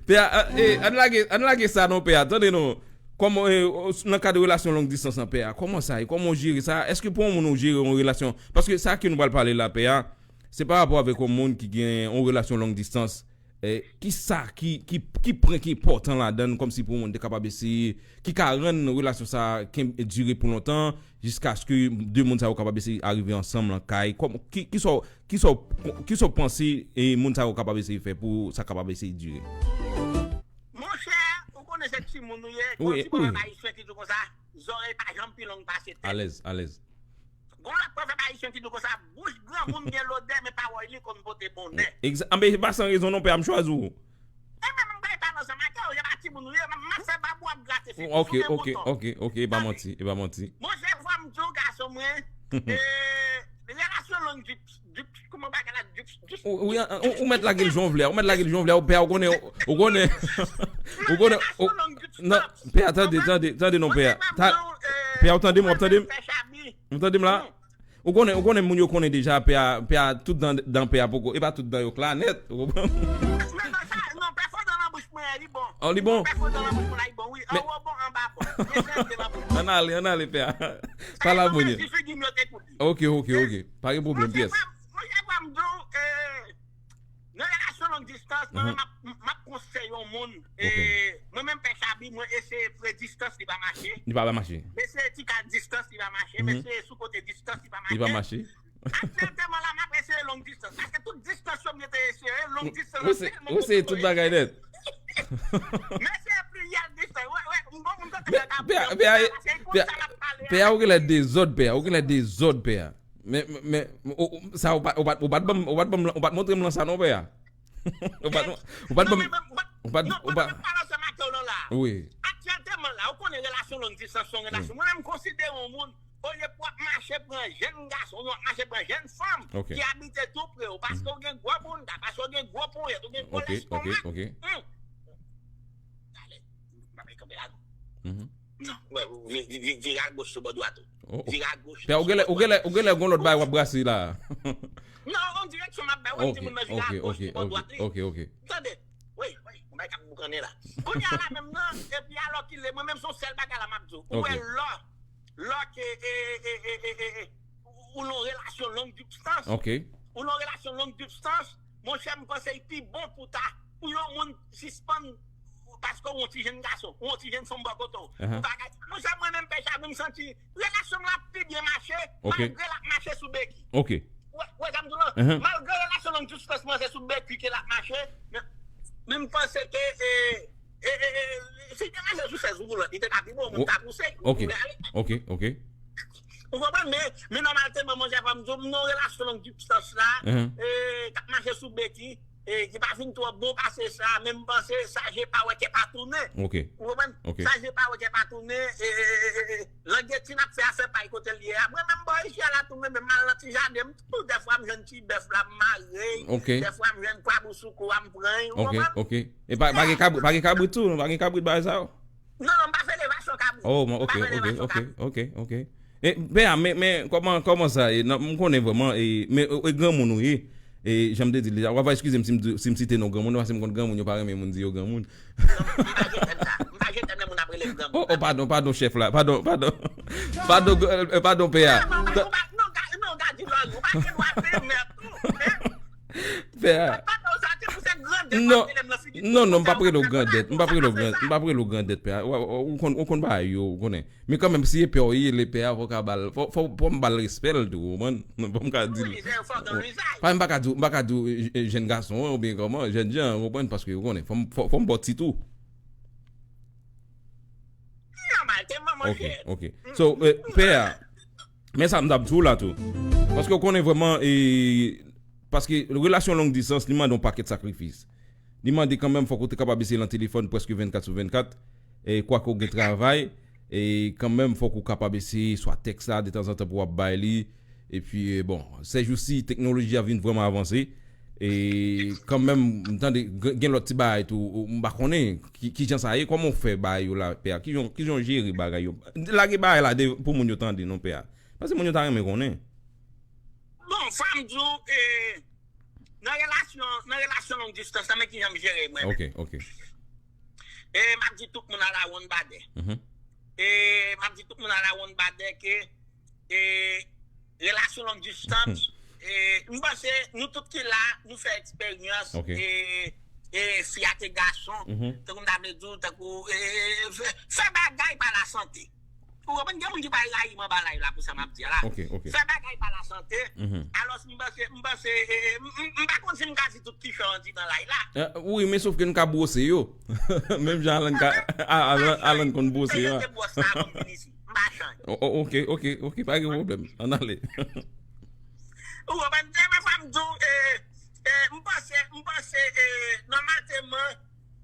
pè a, eh, ann lage, ann lage sa non, pè a. Tande non. Kòman, eh, nan kad relasyon long distans lan, pè a? Kòman sa ye? Kòman w jere sa? Èske pou yon moun ou jere yon relasyon? Paske sa ke nou pral pale la, pè a, se pa rapò avèk yon moun ki gen yon relasyon long distans. Eh, ki sa ki, ki, ki pwen ki enpòtan ladan l, kòmsi pou yon moun te kapab eseye, ki ka rann relasyon sa a kenb-, dire pou lontan, jiskaske de moun sa yo kapab eseye arive ansanm nan kay? Kòm, ki, ki sa w, ki sa w, ki sa w panse, eh, moun sa yo kapab eseye fè pou sa kapab eseye dire? Monchè, ou konnen se timoun ou ye, wi, gon ti pwofèt ayisyen ki di konsa, zòrèy pa janm pi long pase tèt. Alèz, alèz. Gon lòt pwofèt ayisyen ki di konsa, bouch granmoun gen lodè, men pawòl li konn pote bonè. Egza-, anben, e pa san rezon non, pè a, m chwazi w. E men, m bay pa nan sa, m ap di w, se pa timoun ou ye, m ap fè babou ap grate figi, ok, ok, ok, ok, e pa manti, e pa manti. Monchè, fò m di w, gason mwen, eh, relasyon long di Kòman bagay la, ou, ou, ou, ou mèt lage l jan w vle a, ou mèt lage l jan w vle a, ou pè a, ou konnen, ou konnen, ou konnen, non, pè a, tande, tande, tande non, pè a. Pè a, ou tande m, w ap tande m? Ou tande m la? Ou konnen, ou konnen moun yo konnen deja, pè a, pè a, tout dan, dan pè a poko, e pa tout dan yo kla nèt, ou konprann? Oh, li bon? Ann ale, ann ale, pè a. Pale a moun yo. Ok, ok, ok. Pa gen pwoblèm, pyès. Monchè, fò m di w, eh, nan relasyon long distans, mwen menm, m ap, m ap konseye yon moun. Eh, mwen menm, pè Chabi, mwen eseye pre distans, li pa mache. Li pa mache. M eseye ti kal distans, li pa mache. M eseye sou kote distans, li pa mache. Li pa mache. Aktyèlman la, m ap eseye long distans. Paske tout distans yo m te eseye, long distans lan tèlman konplike. Ou eseye tout bagay nèt. M eseye plizyè distans. Wè, wè, m gon moun kote m ka pran, paske l konn sa l ap pale a. Pè a, ou genlè dezòd, pè a. Ou genlè dezòd, pè a. Men, men, men, ou, ou, sa, ou pa, ou pa, ou pa t ban m, ou pa t ban m, ou pa t montre m lan sa non, pè a. Ou pa t, ou pa t ban m, ou pa t, ou pa t. Non, men, men, ou pa, non, ou pa, pandan m pale ansanm ak ou lan la. Wi. Aktyèlman la, ou konnen relasyon long distans se yon relasyon. Mwen menm, m konsidere yon moun, olye pou w ap mache pran jèn gason, w ap mache pran jèn fanm ki abite tou pre w, paske w gen gwo bounda, paske w gen gwo ponyèt, w gen gwo lèstomak. Hum. Talè, m pa pral kanpe la non. Non, wè, vi-, vi-, vi-, vire agoch sou bò dwat ou. Vire agoch sou bò dwat. Pè, ou genlè, ou genlè, ou genlè gon lòt bagay w ap brase la. Non, yon direksyon m ap bay, wè, timoun nan vire agoch sou bò dwat li. Ok, ok, ok, ok. Tande, wi, wi, yon bagay k ap boukannen la. Kounye a la menm nan, epi alòkile, mwen menm se yon sèl bagay la m ap di w. Ou wè lò, lò ke, e, e, ou nan yon relasyon long distans. Ok. Ou nan yon relasyon long distans, monchè, m panse l pi bon pou ta, pou yon moun sispann, paske w yon ti jenn gason, w yon ti jenn fanm bò kote w. Ou pa ka, monchè, mwen menm, pè Chabi, m santi relasyon m lan ap pi byen mache, malgre l ap mache sou beki. Ok. Wè, wè, sa m di w lan, malgre relasyon long distans mwen se sou beki ke l ap mache, men, men m panse ke, e, e, e, e, si l te mache sou chèz woulant, li te ka pi bon, moun ta pouse, ok, ok, ok. Ou konprann? Men, men nòmalman, monchè, fò m di w, m nan yon relasyon long distans la, e, k ap mache sou beki, e, ki pa fin twò bon pase sa, men m panse sa je pa wè kè pa tounen. Ok. Ou konprann? Ok. Sa je pa wè kè pa tounen, e, e, e, e, e, langetin ap fè afè pa l kote l ye a. Mwen menm bò isi a la tou, mwen menm m al nan ti jaden m tou, dèfwa m jwenn ti bèf la, m mare l, dèfwa m jwenn kwabous sou kou a, m pran l, ou konprann? Ok, ok. E pa, pa gen kabrit, pa gen kabrit tou, non, pa gen kabrit bagay sa yo? Non, non, m pa fè elevasyon kabrit. Oh, ok, ok, ok, ok, ok. E, pè a, men, men, kòman, kòman sa ye? Non, m konnen vrèman, e, men, e, e granmoun ou ye. E, jan m te di l deja, w ap eskize m si m di, si m site non granmoun, paske m konn granmoun yo pa renmen moun di yo granmoun. Non, m pa je tèm sa. M pa je tèm lè moun ap rele m granmoun. Oh, oh, padon, padon, chèf la. Padon, padon. Padon, euh, padon, pè a. Non, non, non, ou pa, non, ga-, non, gade lòl, ou pa gen dwa peye mèt tou, hein? Pè a. Non, non, non, m p ap rele w grandèt. M p ap rele w grand-, m p ap rele w grandèt, pè a. Ou, ou, ou konn, ou konn bagay yo, ou konnen. Men kanmenm, si e pè w ye, l e pè a, fò w ka ba l, fò, fò, fò m ba l respè l tou, ou konprann? Fò m ka di l. Wi, se yon fòk nan lizaj. Pa, m pa ka di w, m pa ka di w, e, e, jèn gason an, oubyen kòman, jèn jan an, ou konprann? Paske, ou konnen, fò m, fò, fò m ba w tit ou. Nòmal, te manman jèn. Ok, ok. So, e, pè a, men sa m t ap di w la tou. Paske, ou konnen vrèman, e, paske relasyon long distans, li mande yon pakèt sakrifis. Li mande kanmenm fòk ou te kapab eseye nan telefòn prèske vennkat sou vennkat. E kwake ou gen travay, e kanmenm fòk ou kapab eseye swa tèks la detanzantan pou w ap bay li. Epi, e, bon, sèjousi, teknoloji a vin vrèman avanse. E kanmenm, m tande gen lòt ti bagay tou, m pa konnen ki, ki jan sa ye, kòman w fè bagay yo la, pè a? Ki jan, ki jan w jere bagay yo? Lage bagay la pou moun yo tande non, pè a. Paske moun yo ta renmen konnen. Bon, fwa m di w, nan relasyon, nan relasyon long distance la, men ki jan m jere mwen. Ok, ok. E m ap di tout moun a la wonn badè. E m ap di tout moun a la wonn badè ke e, relasyon long distance, e, m panse nou tout ki la, nou fè eksperyans, e, e, fi a te gason, tankou m ta vle di w, tankou, e, fè, fè bagay pa la sante. Ou konprann, gen moun ki pa rayi m anba live la pou sa m ap di a la. Fè bagay pa la sante. Alòs, m panse, m panse, e, m, m, m pa konn si m ka di tout kichòy andidan live la. Wi, men sof ke n ka bwose yo. Menm jan Alan ka, Alan, Alan konn bwose yo. Mete bwòs la avan m vin isit. M pa chanje. Ok, ok, ok, pa gen pwoblèm. Ann ale. Ou konprann? Dènye fwa m di w, e, e, m panse, m panse, e, nòmalman,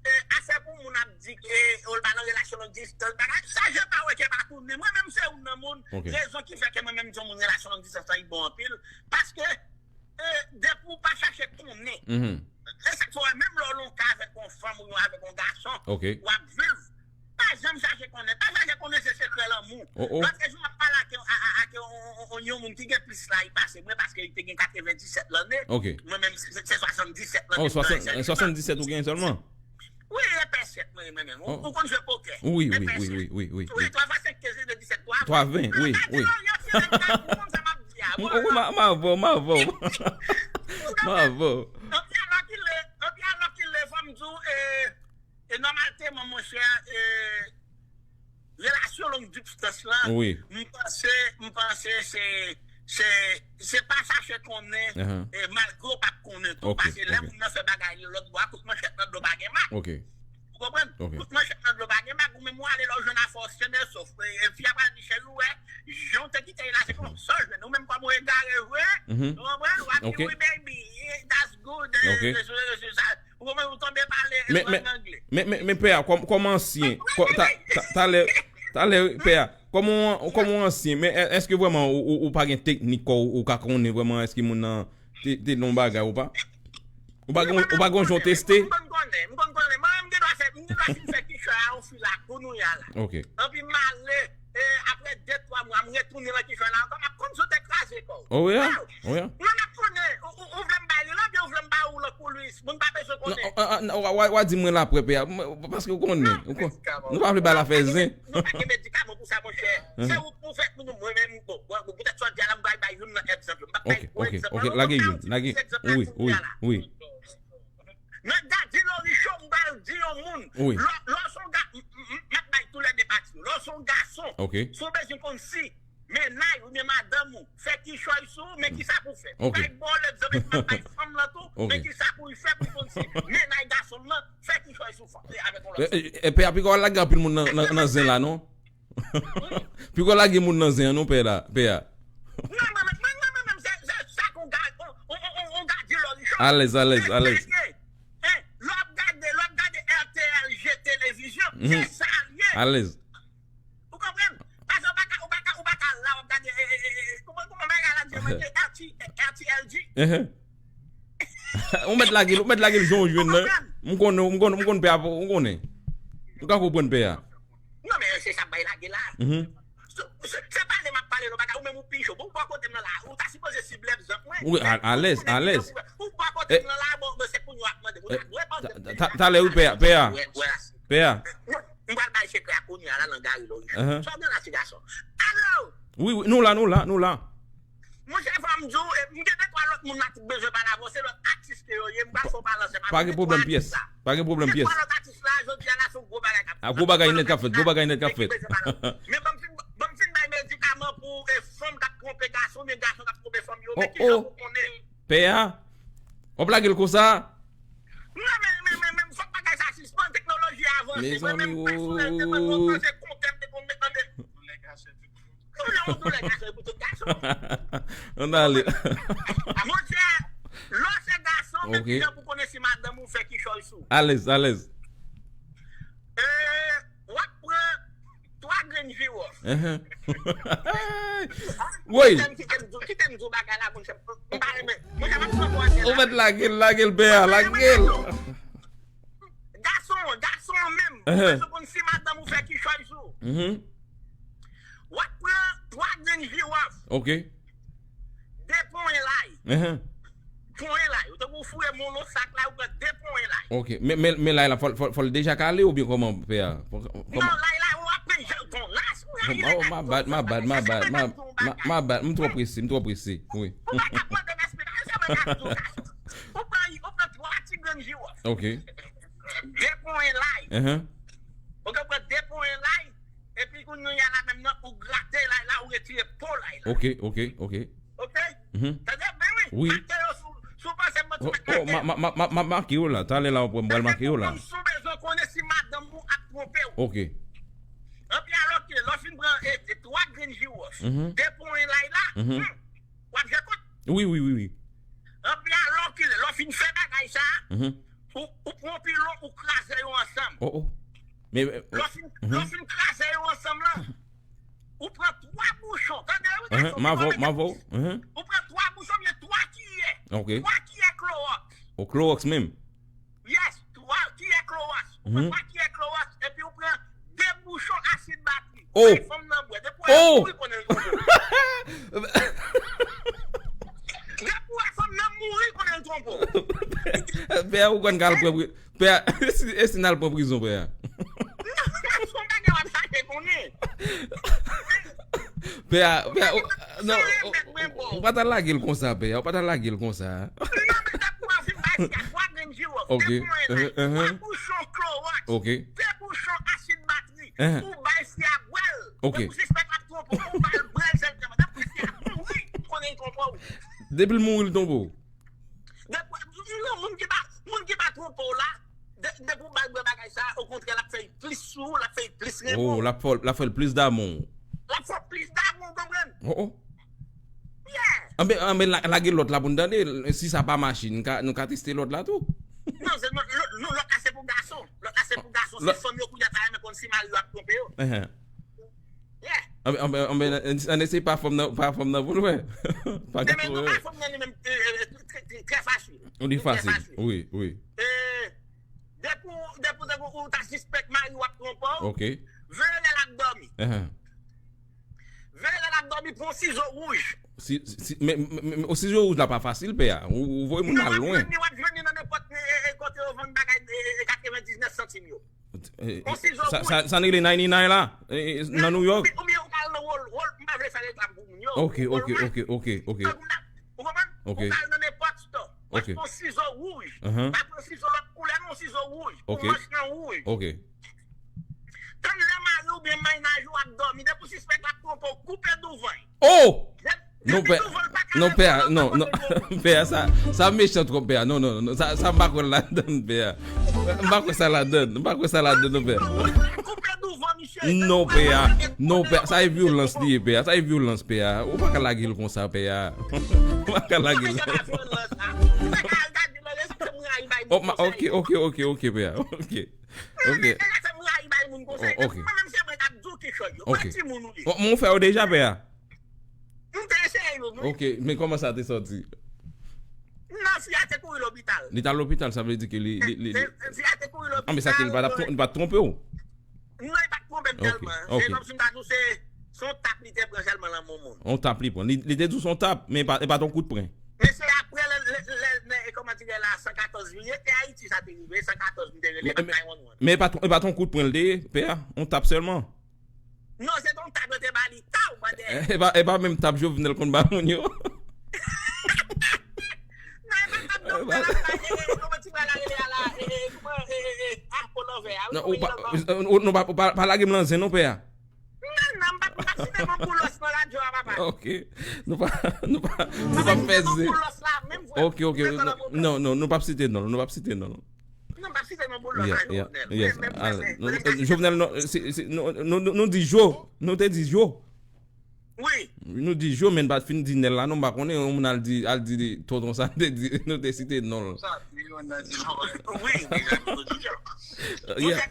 e, afè pou moun ap di ke, e, ou l pa nan relasyon long distance, bagay, sa je pa wè ke pa tounen. Mwen menm se youn nan moun, rezon ki fè ke mwen menm di yon moun relasyon long distance lan li bon anpil, paske e, depi w pa chache konnen. E sa k fè w wè menm lè w nan yon ka avèk yon fanm ou yon avèk yon gason, w ap viv. Pa janm chache konnen. Pa chache konnen se sekrè lanmou. Lòt jou m ap pale ak, a- a- ak yon- yon- yon- yon moun ki gen plis laj pase mwen paske li te gen katrevenndisèt lane. Mwen menm se se swasanndisèt lane. Oh, m nan swasann- jan- swasanndisèt ou gen sèlman? Wi, e pèsèt mwen menm. Ou, ou konn jwe pokè? Wi, wi, wi, wi, wi, wi. Wi, twa fwa senk kenz, disèt, twa ven. Wi, wi. Ou konn sa m ap di a. Wi, wi, m a- m avè w, m avè w. M avè w. Anpi alò ki lè, anpi alò ki lè, fò m di w, e, e nòmalman, monchè, e, relasyon long distance lan, m panse, m panse se, se, se pa chache konnen, e, malgre w p ap konnen tou, paske lè moun nan fè bagay li lòt bò a, kout manchèt nan dlo pa gen mak. Ou konprann? Kout manchèt nan dlo pa gen mak, ou menm w ale la w jwenn afè w sene sof. E, fi a pral di cheri w wè, jan w te kite l la, se konsa w jwenn. Ou menm kòm w egare vre, ou konprann? W ap di wi baby, that's good, e, e, e, e, sa. Ou konprann, ou tonbe pale lang angle. Men, men, men, men pè a, kòm, kòm ansyen, kò- ta- ta- talè, talè, pè a, kòm ou, kòm ou ansyen, men è- èske vrèman ou, ou, ou pa gen teknik kò ou, ou ka konnen vrèman èske moun nan te, te nan yon bagay ou pa? Ou pa gen, ou pa gen yon jan w teste? M konn konnen, m konn konnen. Mwen menm m gen dwa fè, m gen dwa fin fè kichòy a yon fi la kounye a la. Ok. Epi m ale, e, apre de, twa mwa, m retounen nan kichòy la ankò, m ap konn si w te kraze kò w. Oh yeah? Oh yeah? Mwen m ap konnen, ou, ou, ou vle m bay li la, oubyen ou vle m ba ou l pou li, moun pa bezwen konnen. Non, w a di mwen l apre, pè a, paske ou konnen, nou pa vle bay l afè zen. Nou pa gen medikaman pou sa, monchè. Se ou pou fè pou nou, mwen menm, bon, bon, poutèt sa w di a la, m pral bay youn nan egzanp yo. M p ap bay gwo egzanp la non, men m ka itilize egzanp la kounye a la. Nan Daddy Loricho, m pral di yon moun, lè w se yon ga- m- m- m- m ap bay toulède pati yo. Lè w se yon gason, si w bezwen konn si mennaj oubyen madanm ou fè kichòy sou ou, men kisa pou w fè. M bay bon egzanp epi m ap bay fanm lan tou, men kisa pou l fè pou l konn si mennaj gason l lan fè kichòy sou fanm li avèk yon lòt fanm. E pè a, piko w al lage anpil moun nan, nan, nan zen la non. Piko w al lage moun nan zen an non, pè la, pè a. Non, mwen menm, mwen menm, se, se sa k on gad, on, on, on, on gad di lò li chòt. Alèz, alèz, alèz. Lè w ap gade, lè w ap gade R T L G televizyon, se sa l ye. Alèz. Ou konprann? Paske ou pa ka, ou pa ka, ou pa ka la, w ap gade, e, e, e, e, kòman, kòman bagay la di, mwen, R T, R T L G. Ou mèt lage l, ou mèt lage l jan w jwenn nan. M konnen, m konnen, m konnen pè a, ou konnen. Ou ka konprann pè a. Non, men se sa k bay lage la. Se, se, se pale m ap pale, non, bagay, ou menm ou pi cho. Bon, ou bò kote m nan la, ou ta sipoze sible egzanp mwen. Wi, a- alèz, alèz. Ou bò kote m nan la, bon, men se pou nou ap mande. Ou ta dwe mande m. Ta- ta- Talè wi, pè a, pè a. Pè a. M pral bay sekrè a kounye a la nan Gary Lorich. Sa w gen la, ti gason? Alo! Wi, wi, nou la, nou la, nou la. Monchè, fò m di w, e, m gen de twa lòt moun la ki bezwen pale avè w, se lòt atis ke yo ye, m pral fè w pale ansanm avè yo. Pa gen pwoblèm pyès. Pa gen pwoblèm pyès. Se twa lòt atis la, jodi a la, se yon gwo bagay k ap fèt. A, gwo bagay nèt k ap fèt, gwo bagay nèt k ap fèt. Men ban m fin, ban m fin bay medikaman pou, e, fanm k ap twonpe gason, oubyen gason k ap twonpe fanm yo, men kijan pou konnen. Pè a, w ap lage l konsa? Non, men, men, men, men, fòk bagay sa sispann, teknoloji a avanse. Mezanmi, mwen menm, pèsonèl, te ban m yon tan, se kontè m te konn met nan men. Kounye a, yon doulè gason, e pou tout gason. Ann ale. Monchè, lè w se gason, men kijan pou konnen si madanm ou fè kichòy sou ou. Alèz, alèz. E, w ap pran twa grenn Jiwòf. Woy. Kite m di w bagay la, monchè. M pa renmen. Monchè, m ap pran bò atè la. Ou mèt lage l, lage l, pè a, lage l. Gason, gason menm. Ou bezwen konn si madanm ou fè kichòy sou. W ap pran twa grenn jiwòf. Ok. De ponyen lay. Ponyen lay. Ou tankou foure men w nan sak la, ou pran de ponyen lay. Ok. Men, men, men lay la, fò, fò, fò l deja kale oubyen kòman, pè a? Non, lay la, ou ap pen jan ton nas. Oh, my bad, my bad, my bad, my, my, my bad. M twò prese, m twò prese. Wi. Ou pa ka pran de esplikasyon, mwen ka di w sa. Ou pran, ou pran twa ti grenn jiwòf. Ok. De ponyen lay. Ou ka pran de ponyen lay, epi kounye a la menm nan, ou grate lay la, ou retire po lay la. Ok, ok, ok. Ok? Tande byen, wi. Wi. Make yo sou, sou panse m, oh, oh, ma, ma, ma, ma, ma, make yo la. Talè la, ou pral make yo la. Sou bezwen konnen si madanm ou ap twonpe w. Ok. Anpi alòkile, lè w fin pran, e, e, twa grenn jiwòf, de ponyen lay la, w ap jwe kont. Wi, wi, wi, wi. Anpi alòkile, lè w fin fè bagay sa, ou, ou pran pilon, ou kraze yo ansanm. Oh, oh. Men, men, lè w fin, lè w fin kraze yo ansanm la, ou pran twa bouchon, tande wi, gason, m ap ba w, m ap ba w. Ou pran twa bouchon, oubyen twa kiyè. Ok. Twa kiyè klowòks. O klowòks menm? Yes, twa kiyè klowòks. Ou pran twa kiyè klowòks, epi ou pran de bouchon asid batri. Oh! Bay fanm nan bwè. Depi w wè mouri, konnen l twonpe w. Depi w wè fanm nan mouri, konnen l twonpe w. Pè a, ou konn kal pran pri-, pè a, e si, e si n al pran prizon, pè a? Non, se yon bagay w ap chache konnen. Pè a, pè a, ou, non, ou, ou pa ta lage l konsa, pè a, ou pa ta lage l konsa. Non, men depi w fin bay fi a twa grenn jiwòf, de ponyen lay, twa bouchon klowòks, de bouchon asid batri, ou bay fi a bwè l. Depi w sispèk l ap twonpe w, ou ba l bwè l sèlman. Depi w wè fi a mouri, konnen l twonpe w. Depi l mouri, l twonpe w. Depi, non, moun ki pa, moun ki pa twonpe w la, de-, depi w ba l bwè bagay sa, okontrè, l ap fè l plis sou ou, l ap fè l plis renmen w. Oh, l ap fè, l ap fè l plis damou. L ap fè w plis damou, w konprann? Oh, oh. Yeah. Anben, anben, la, lage lòt la pou n tande. Si sa pa mache, nou ka, nou ka teste lòt la tou. Non, se, non, lòt, non, lòt la se pou gason. Lòt la se pou gason. Se fanm yo kounye a ta renmen konn si mari yo ap twonpe yo. Yeah. Anben, anben, anben, ann eseye pa fanm nan, pa fanm nan pou l wè. Pa gason, men non, pa fanm nan li menm, e, e, trè, trè, trè fasil. Li fasil. Wi, wi. E, depi w, depi w, depi w ta sispèk mari w ap twonpe w, veye lè l ap dòmi. Veye lè l ap dòmi, pran yon sizo wouj. Si, si, si, men, men, men, men, o sizo wouj la pa fasil, pè a. Ou, ou voye moun al lwen. Non, w ap jwenn li, w ap jwenn li nan nenpòt, e, e, e, kote yo vann bagay, e, e, katrevendiznèf santim yo. Eh, eh, sa, sa, sa n rele ninety-nine la, eh, eh, nan New York. Oubyen, oubyen ou ka al nan Wal-, Wal-, m pa vle fè reklam pou moun yo. Ok, ok, ok, ok, ok. Ou konprann? Ok. Ou ka al nan nenpòt store. W ap pran sizo wouj. Pa pran sizo lòt koulè, non, sizo wouj. Pou manch lan wouj. Ok. Tann lè mari w oubyen mennaj ou ap dòmi, depi w sispèk l ap twonpe w, koupe douvan l. Oh! Non, pè, non, pè a, non, non, pè a, sa, sa mechan twòp, pè a. Non, non, non, sa, sa m pa kwè ladann, pè a. M pa kwè sa ladann, m pa kwè sa ladann, non, pè a. Non, pè a, non, pè a, sa e vyolans li ye, pè a, sa e vyolans, pè a. Ou pa ka lage l konsa, pè a. Ou pa ka lage l. Oh, ma, ok, ok, ok, ok, pè a, ok. Ok. Oh, ok. Oh, mwen fè yo deja, pè a. M te eseye yo, wi. Ok, men kòman sa te sòti? Non, fi a te kouri lopital. Li t al lopital, sa vle di ke li, li, li, li... Fi a te kouri lopital. Ah, men sa ke li pa t ap twon-, li pa t twonpe w? Non, li pa t twonpe m tèlman. Ok, ok. Se kòmsi m ta di w se, se yon tap li te pran sèlman nan men moun. Yon tap li pran. Li, li te di w se yon tap, men e pa, e pa t yon kout pwen. Men se apre lè, lè, lè, lè, kòman di lè la, san katòz li ye, te Ayiti sa te rive, san katòz m te rele nine one one. Men e pa t, e pa t yon kout pwen l te ye, pè a, yon tap sèlman. Non, se te yon tap yo te ba li, taw, bòdè. E pa, e pa menm tap Jovenel konn ba moun yo. Non, e pa tap Jovenel la, e, e, kòman ti frè la rele a la, e, e, kòman, e, e, e, a, po lanvè a, wi, non, ou pa, ou, nou pa, pa, pa lage m nan zen non, pè a. Non, non, m p ap, m p ap site non Boulos nan radyo a, papa. Ok. Nou pa, nou pa, nou p ap fè zen. M p ap site non Boulos la, menm vre. Ok, ok. Non, non, non, nou p ap site non, nou p ap site non. Non, m p ap site non Boulos la, Jovenel. Yes, yes. Jovenel, non, se, se, nou, nou, nou, nou di Jo. Nou te di Jo. Wi. Nou di Jo, men n pa t fin di Nèl la, non, m pa konnen, yon moun al di, al di tonton sa, te di, nou te site non l. Sa, wi, wi, wi, wi, wi. Yeah.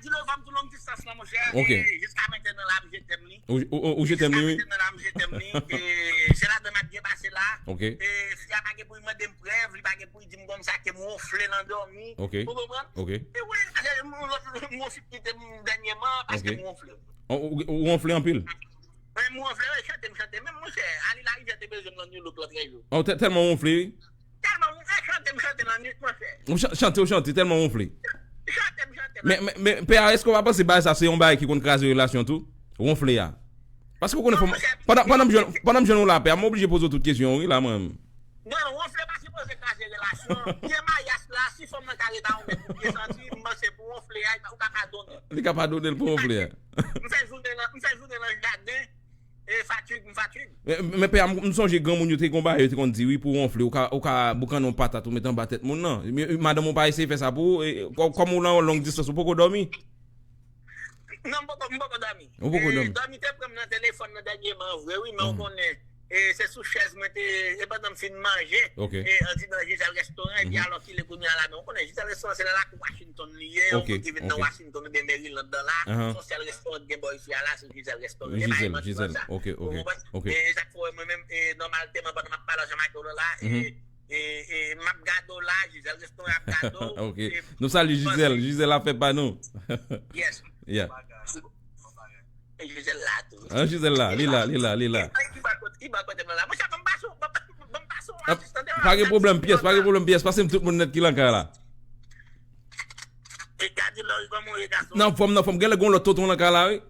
Ti Lori, fò m di w long distans lan, monchè. Ok. E, jiska mentnan la, m je tèm li. Ou, ou, ou, ou je tèm li, wi. Jiska mentnan la, m je tèm li. E, se ladan m ap byen pase la. Ok. E, fi a pa gen pou l mande m prèv, li pa gen pou l di m konsa ke m wonfle nan dòmi. Ok. Ou konprann? Ok. E wi, e, m, m, m, m wonfle dènyèman paske m wonfle. Ou, ou, ou wonfle anpil? Mwen, m wonfle, wi, chante m chante. Menm monchè, Ali Larivière te bezwen m nan New Look lòt jou. Oh, tè-, tèlman wonfle, wi. Tèlman wonfle, chante m chante nan nwit, monchè. Ou chan-, chante, ou chante, tèlman wonfle. Chante m chante nan nwit. Men, men, men, Pè a, èske w pa panse bagay sa se yon bagay ki konn kraze relasyon tou? Wonfle a. Paske w konnen fò m, pandan, pandan m jwenn, pandan m jwenn ou la, Pè a, m oblije poze w tout kesyon, wi, la, mwen. Non, wonfle pa sipoze kraze relasyon. Byen mayas la, si fanm nan ka ret a yon mèt pou byen santi, m panse pou wonfle a, ou ka padone l. Li ka padone l pou wonfle a. M fè jounen nan, m fè jounen nan jaden, e fatig, m fatig. Men, men Pè a, m, m sonje granmoun yo te gen yon bagay, yo te konn di, wi, pou wonfle, ou ka, ou ka boukannen yon patat, ou mete anba tèt moun nan. Men, madanm ou pa eseye fè sa pou ou, e, kò-, kòm ou nan yon long distans, ou poko dòmi. Non, m poko, m poko dòmi. Ou poko dòmi? E, dòmi te pran m nan telefòn nan dènyèman, vre, wi, men ou konnen, e, se sou chèz mwen te, e pandan m fin manje, e, andidan Giselle Restaurant, epi alòkile kounye a la, men ou konnen Giselle Restaurant, se nan lakou Washington li ye, yon moun ki vin nan Washington oubyen Maryland la, se yon sèl restoran ki gen bò isi a la, se Giselle Restaurant. E pa yon manti sa. Ou konprann? E sa k fè w wè mwen menm, e, nòmalman, pandan m ap pale ansanm ak ou la, e, e, e, m ap gade w la, Giselle Restaurant ap gade w. Ok. Nou salye Giselle, Giselle ap fè pa nou. Yes. Yeah. E Giselle la tou. Ah, Giselle la, li la, li la, li la. Li ba kote, li ba kote mwen la. Monchè, ban m pase, ban m pase yon atis, tande. Pa gen pwoblèm, pyès, pa gen pwoblèm, pyès. Pase m tout moun nèt ki lan kay la. E Gadilori, kòman w ye, gason? Nan fòm, nan fòm. Genlè gon lòt tonton lan kay la, wi.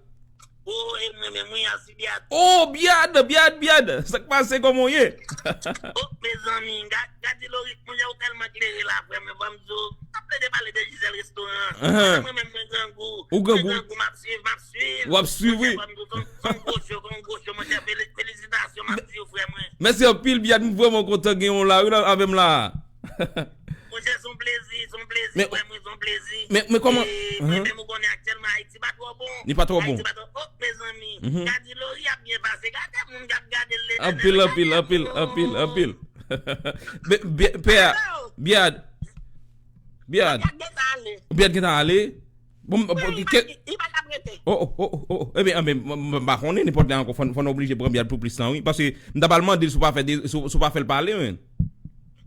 Oh, e mwen menm, wi, a si Biad. Oh, Biad, Biad, Biad. Sa k pase, kòman w ye? Oh, mezanmi, Ga-, Gadilori, monchè, ou tèlman klere la, frè mwen, ban m di w. Ap plede pale de Giselle Restaurant. Mwen menm, mwen grangou. Ou grangou? Mwen grangou, m ap swiv, m ap swiv. W ap swiv, wi. Monchè, ban m di w, se yon, se yon gwo show, se yon gwo show, monchè, feli-, felisitasyon, m ap di w, frè mwen. Mèsi anpil, Biad, m vrèman kontan gen w la, wi, avè m la. Monchè, se yon plezi, se yon plezi, frè mwen, se yon plezi. Men, men kòman? E, men, men ou konnen aktyèlman Ayiti pa twò bon. Li pa twò bon. Ayiti pa twò, oh, mezanmi. Gadilori ap byen pase. Gade moun k ap gade l, Letènèl. Anpil, anpil, anpil, anpil, anpil. Bi-, bi-, Pè a, Biad. Biad. Biad gentan ale. Biad gentan ale. Bon, bon, li pa, li pa t ap rete. Oh, oh, oh, oh, oh. Ebyen, ebyen, m, m, m pa konnen nenpòt lè ankò, fò, fò n oblije pran Biad pou plis tan, wi. Paske m ta pral mande l si w pa fè de, si w, si w pa fè l pale, men.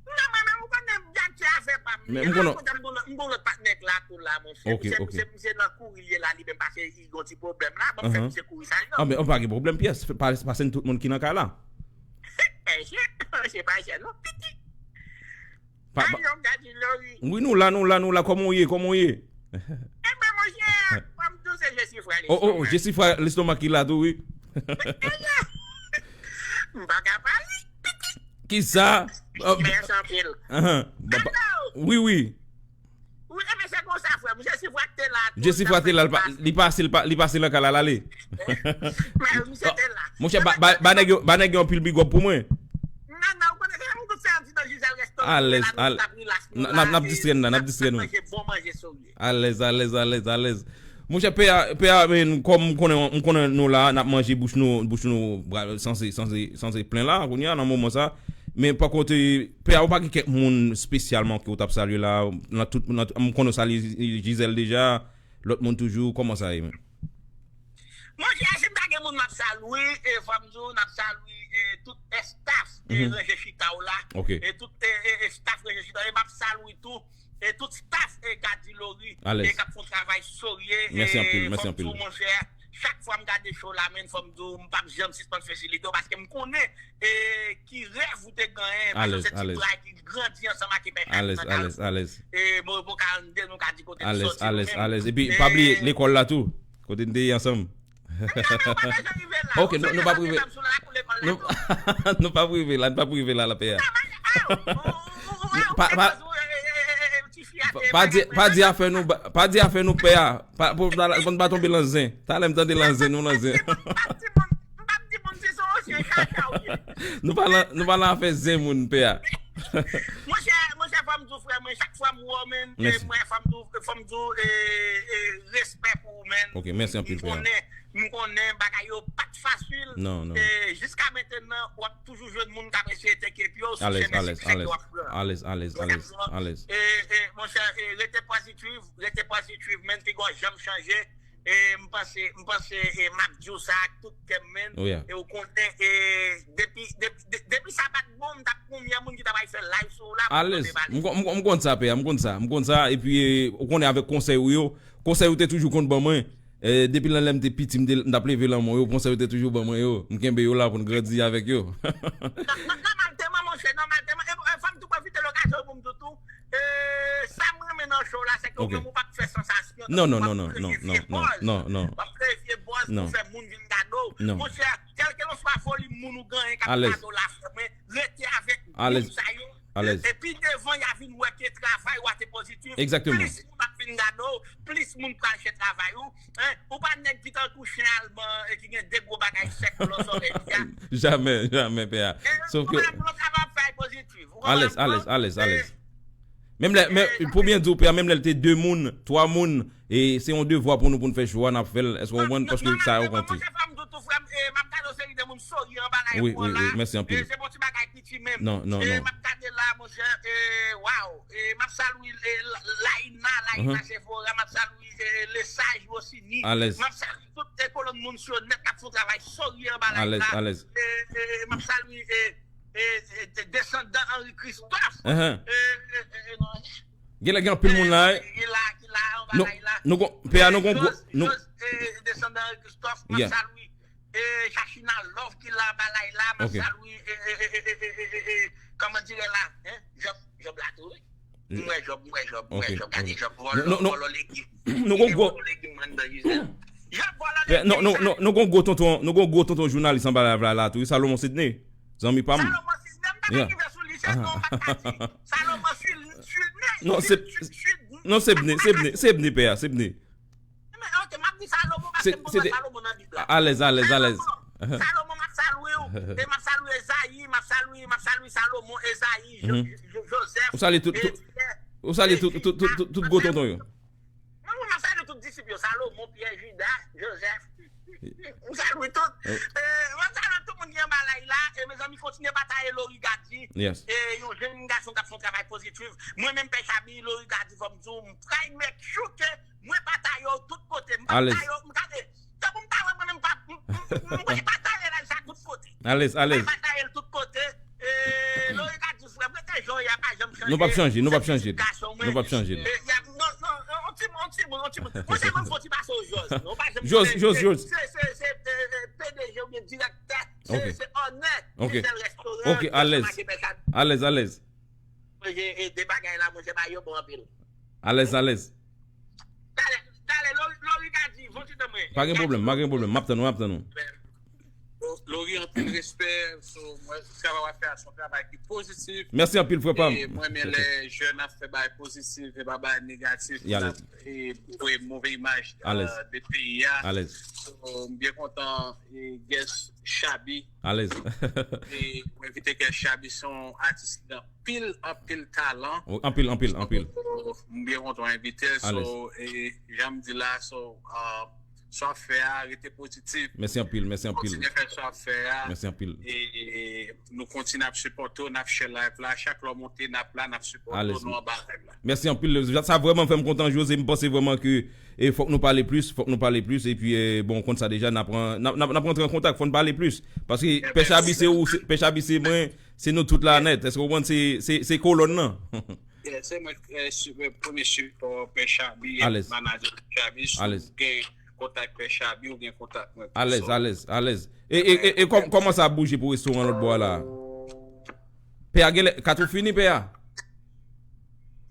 Non, mwen menm, ou konnen Biad se afè pa m. Men m konnen. M gon lòt, m gon lòt patnè k la tou la, monchè. Ok, ok. Misye, misye, misye nan kouri l ye la, li menm pase, li gon ti pwoblèm la, ban m fè misye kouri sa, non. Ah, men, pa gen pwoblèm, pyès. Pa, pase n tout moun ki nan kay la. Mesye, se pa jèn, non, piti. Pa, pa, Gadilori. Wi, nou la, nou la, nou la. Kòman w ye? Kòman w ye? Ebyen, monchè, kòm tou se Jesifra lestomak. Oh, oh, Jesifra lestomak ki la tou, wi. M pa ka pale. Kisa? Mèsi anpil. Wi, wi. Wi, ebyen, se konsa, frè m. Jesifra te la tou. Jesifra te la, li pa, li pase, li pa, li pase nan kay la, l ale. Men, misye te la. Monchè, ba, ba, ba nèg yo, ba nèg yo anpil big up pou mwen. Non, non, ou konnen, se yon moun k fè andidan Giselle Restaurant. Alèz, al-, n ap, n ap distrè n la, n ap distrè nou. Manje bon manje serye. Alèz, alèz, alèz, alèz. Monchè, Pè a, Pè a, men, kòm m konnen, m konnen nou la, n ap manje, bouch nou, bouch nou, bra-, sanse, sanse, sanse plen la, kounye a, nan moman sa. Men, pa kont, Pè a, ou pa gen kèk moun espesyalman ke w t ap salye la, nan tout, nan, m konnen w salye Giselle deja, lòt moun toujou, kòman sa ye, men? Monchè, si m ta gen moun m ap salye, e, fò m di w, n ap salye, e, tout staff, e, Ranje Chita w la, e tout, e, e, e, staff Ranje Chita w, e m ap salye tou, e tout staff, e, Gadilori, e k ap fè yon travay serye, e fò m di w, monchè, chak fwa m gade show la, men fò m di w, m p ap janm sispann felisite w, paske m konnen, e, ki rèv ou te genyen, paske se ti bra ki grandi ansanm ak Epè Chak nan Kalfou. E, Mopo karannde, nou ka di kote n soti nou menm. Epi, pa bliye lekòl la tou, kote n te ye ansanm. Ok, nou, nou p ap rive. Nou, nou p ap rive la, nou p ap rive la, la Pè a. Pa, pa, pa di, pa di afè nou, pa di afè nou, Pè a. Pa, pou, pou n pa tonbe lan zen. Talè m tande lan zen, nou lan zen. Nou pa lan, nou pa lan afè zen moun, Pè a. Monchè, monchè, fò m di w, frè Mwen, chak fwa m wè w, men, e, mwen, fò m di w, fò m di w, e, e, respè pou ou, men. Ok, mèsi anpil, frè. M konnen, m konnen bagay yo pa t fasil. Non, non. E, jiska mentenan, w ap toujou jwenn moun k ap eseye teke pye w sou chemen siksè ke w ap pran. Alèz, alèz, alèz, alèz. E, e, monchè, e, rete pozitif, rete pozitif, men, piga w janm chanje. E, m panse, m panse, e, m ap di w sa ak tout kè m, men. E, ou konnen, e, depi, depi, de- depi sa pa t bon, m t ap konbyen moun ki ta pral fè live sou ou la pou mande pale. M kon- m kon- m konn sa, pè a, m konn sa, m konn sa, epi, e, ou konnen avèk konsèy ou yo, konsèy ou te toujou konn ban mwen, e, depi nan lè m te piti, m te- m t ap leve lanmò yo, konsèy ou te toujou ban mwen yo, m kenbe yo la pou n grandi avèk yo. Nòmalman, monchè, nòmalman, e, e, fò m tou pwofite lokazyon pou m di w tou, e, sa m renmen nan show la, se ke ou menm ou p ap fè sansasyon, non, non, non, non, non, non, non, non, non, w ap kreye vye buzz pou fè moun vin gade w. Monchè, kèlkelanswa volim moun ou genyen k ap gade w la, frè mwen, rete avèk moun sa yo. E pi devan, y a vin wè ke travay ou a te pozitif. Egzakteman. Plis moun ap vin gade w, plis moun pral chèche travay ou. Hein? Ou pa nèg ki tankou chen alman e ki gen de gwo bagay sèk lò zòrèy li a. Jamè, jamè, pè a. Sòf ke. Ou konprann, nou travay ap fè pozitif. Alèz, alèz, alèz, alèz. Menm lè, men, pou byen di w, pè a, menm lè l te de moun, twa moun, e se yon devwa pou nou pou n fè show a, n ap fè l. Èske w konprann? Paske sa yo konte. Monchè, fò m di w tou, frè m, e, m ap gade yon seri de moun sòri anba live mwen la. Wi, wi, wi, mèsi anpil. E se pa yon ti bagay piti menm. Non, non, non. E m ap gade la, monchè, e, waw, e m ap salye, e, La- Laïna, Laïna Chevora, m ap salye, e, Lesage Rossini. Alèz. M ap salye tout, e, kolonn moun sou yo nèt k ap fè yon travay sòri anba live la. Alèz, alèz. E, e, m ap salye, e, e, e, de- desandan Henri Christophe. Ahan. E, e, e, e, non. Genlè gen anpil moun la, e. Ki la, ki la, anba live la. Nou gon, pè a, nou gon gwo, nou Jos, e, desandan Henri Christophe, m ap salye. E, Chachina Love ki la anba live la, m ap salye, e, e, e, kòman dire la, hein? Job, Job la tou, wi. M wè Job, m wè Job, m wè Job, gade Job vòlò, vòlò legim. Nou gon gwo. Vòlò legim anndan, Gisèle. Job vòlò legim. Non, non, non, nou gon gwo tonton, nou gon gwo tonton jounalis anba live la, la tou, wi, Salomon Sidney. Zanmi pa m. Salomon Sidney, m ta vle rive sou li, se non, m pa ka di. Salomon Sil- Sidney. Non, se, non, se Bne, se Bne, se Bne, pè a, se Bne. Men, ok, m ap di Salomon, paske m konn wè Salomon nan Bib la. Alèz, alèz, alèz. Salomon, m ap salye w. E m ap salye Ezayi, m ap salye, m ap salye Salomon, Ezayi, Jo- Jo- Jozèf. Ou salye tout, tout, ou salye tout, tout, tout, tout, tout gwo tonton yo. Non, non, m ap salye tout disip yo, Salomon, Pyè, Jida, Jozèf. M salye tout. E, m ap salye tout moun ki anba live la. E, mezanmi, kontinye pataje Lori Gady. E, yon jenn gason k ap fè yon travay pozitif. Mwen menm, Pè Chabi, Lori Gady, fò m di w, m try make sure ke mwen pataje w tout kote. M pa pataje w, m gade. Tankou m ta wè mwen menm, m pa, m, m, m, m pataje live sa tout kote. Alèz, alèz. M pataje l tout kote. E, Lori Gady, frè m, rete jan w ye a, pa janm chanje. Nou p ap chanje, nou p ap chanje. Se pitit gason mwen. Nou p ap chanje. E, y a, non, non, non, on timoun, on timoun, on timoun. Monchè, mwen fò ti pase w Jos, non, pa janm Jos, Jos, Jos. Se, se, se, e, e, P D G oubyen direktè. Se, se onè, Gisèle Restaurant, Jos Mache Pè Chabi. Alèz, alèz. Mwen, e, de bagay la, monchè, bagay yo bon anpil. Alèz, alèz. Talè, talè, Lori, Lori Gady, vote nan mwen. Pa gen pwoblèm, pa gen pwoblèm. M ap tann ou, m ap tann ou. Lori, anpil respè. So, mwen, travay w ap fè a, se yon travay ki pozitif. Mèsi anpil, frè pa m. E mwen renmen lè jèn ap fè bagay pozitif, e pa bagay negatif, y a pou n ap, e, voye move imaj, e, de peyi a. Alèz. So, m byen kontan, e, guest Chabi. Alèz. E, mwen envite guest Chabi, se yon atis ki gen anpil, anpil talan. Wi, anpil, anpil, anpil. So, m byen kontan w envite l. Alèz. So, e, jan m di la, so, uh, sa w ap fè a, rete pozitif. Mèsi anpil, mèsi anpil. Kontinye fè sa w ap fè a. Mèsi anpil. E, e, nou kontinye ap sipòte w, n ap share live la. Chak lè w monte, n ap la, n ap sipòte w, nou anba live la. Mèsi anpil. Sa vrèman fè m kontan, Jose. M panse vrèman ke, e, fòk nou pale plis, fòk nou pale plis. Epi, e, bon, w konn sa deja, n ap pran, n ap, n ap, n ap rantre an kontak, fò n pale plis. Paske Pè Chabi se ou, se, Pè Chabi se mwen, se nou tout la nèt. Èske w konprann? Se, se, se kolòn nan. Yeah, se mwen, e, si- e, premye sipò Pè Chabi, e, manadjè Pè Chabi, si w gen kontak Pè Chabi, ou gen kontak mwen tou. Alèz, alèz, alèz. E, e, e, e kòm- kòman sa ap bouje pou restoran lòt bò a la? Pè a genlè, kat ou fini, pè a?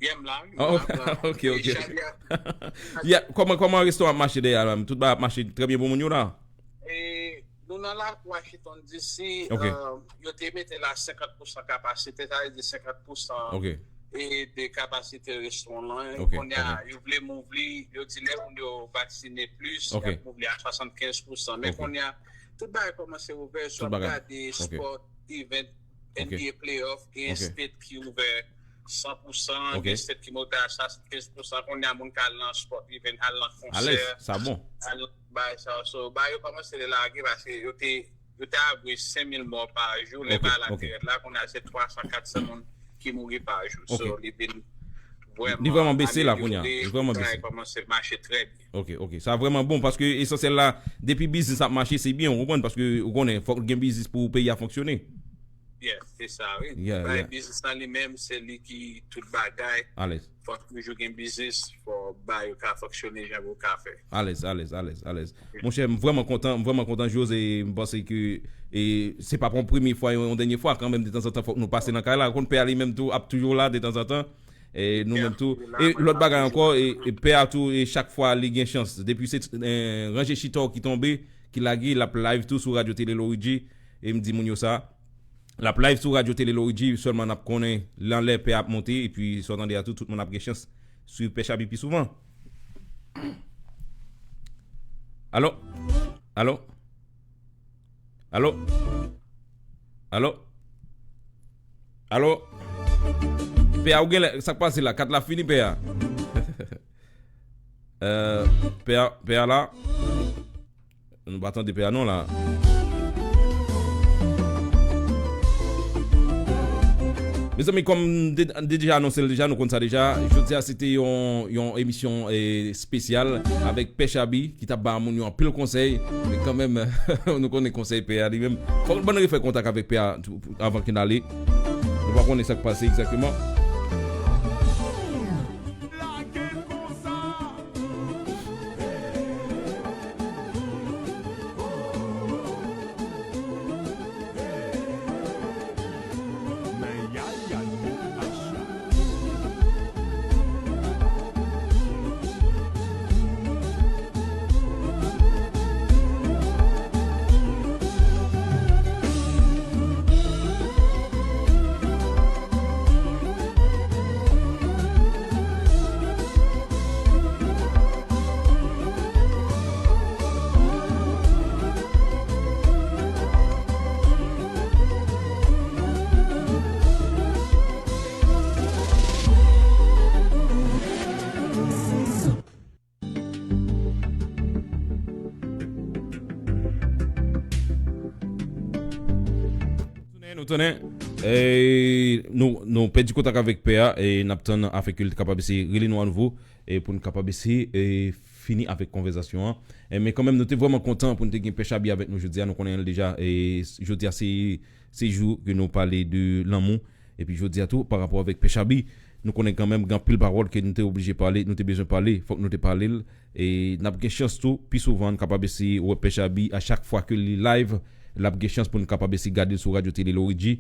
Yeah, m la, wi. Ah, ok, ok. Yeah, kòman, kòman restoran ap mache dèyè a la? Tout bagay ap mache trè byen pou moun yo la? E, nou nan lakou Washington D C, e, yo te mete la senkant pousan kapasite, sa vle di senkant pousan e de kapasite restoran an. Kounye a, yo vle move li, yo di lè moun yo vaksine plis, y ap move li a swasannkenz pousan. Men kounye a, tout bagay kòmanse ouvè, so w ap gade sport, event, N B A playoff, gen state ki ouvè san pou san, ok, gen sèt ki monte a swasannkenz pou san, kounye a moun ka al nan sport event, al nan konsè, alèz, sa bon, al nan bay sa yo. So, bay yo kòmanse lage paske yo te, yo te avwe senk mil mò pa jou, lè bay la te rèd la, kounye a se twa san, kat san moun ki mouri pa jou. Ok. So, li vin vrèman, li vrèman bese la kounye a. Li vrèman bese. Bagay kòmanse mache trè byen. Ok, ok. Sa vrèman bon paske esansyèl la, depi biznis ap mache, se byen, ou konprann, paske ou konnen, fòk gen biznis pou peyi a fonksyone. Yeah, se sa, wi. Yeah, yeah. Bay biznis lan li menm, se li ki tout bagay. Alèz. Fòk toujou gen biznis, fò bay yo ka fonksyone jan yo ka fè. Alèz, alèz, alèz, alèz. Monchè, m vrèman kontan, m vrèman kontan, Jose, m panse ke, e, se pa pou yon premye fwa, yon, yon dènye fwa, kanmenm, detanzantan, fòk nou pase nan kay la. Konn pè a li menm tou, ap toujou la, detanzantan. E nou menm tou. E lòt bagay ankò, e, e pè a tou, e chak fwa li gen chans. Depi se, e, ranje chita w ki tonbe, ki lage, l ap live tou sou Radyo Tele Loridji. E m di moun yo sa. L ap live sou Radyo Tele Loridji, sèlman n ap konnen nan lè pè a ap monte, epi sa w tande a tou, tout moun ap gen chans swiv Pè Chabi pi souvan. Alo? Alo? Alo? Alo? Alo? Pè a, ou genlè, sa k pase la? Kat la fini, pè a. Euh, pè a, pè a la. Nou pa tande pè a non la. Mezanmi, kòm m de-, deja anonse l deja, nou konn sa deja. Jodi a, se te yon, yon emisyon, eh, espesyal avèk Pè Chabi, ki t ap ba moun yo anpil konsèy. Men kanmenm, nou konnen konsèy pè a li menm. Fòk nou bann refè kontak avèk pè a tou, avan ke n ale. Nou pa konnen sa k pase egzakteman. Tounen, nou tounen. E, nou, nou pèdi kontak avèk pè a, e n ap tann afin ke l kapab eseye rele nou anouvo, e pou n kapab eseye, e, fini avèk konvèsasyon an. E, men kanmenm, nou te vrèman kontan pou n te gen Pè Chabi avèk nou jodi a. Nou konnen l deja, e, jodi a, se, se jou ke nou pale de lanmou. Epi jodi a tou, pa rapò avèk Pè Chabi, nou konnen kanmenm gen anpil pawòl ke nou te oblije pale, nou te bezwen pale, fòk nou te pale l. E n ap gen chans tou, pi souvan, n kapab eseye wè Pè Chabi a chak fwa ke li live, l ap gen chans pou n kapab eseye gade l sou Radyo Tele Loridji.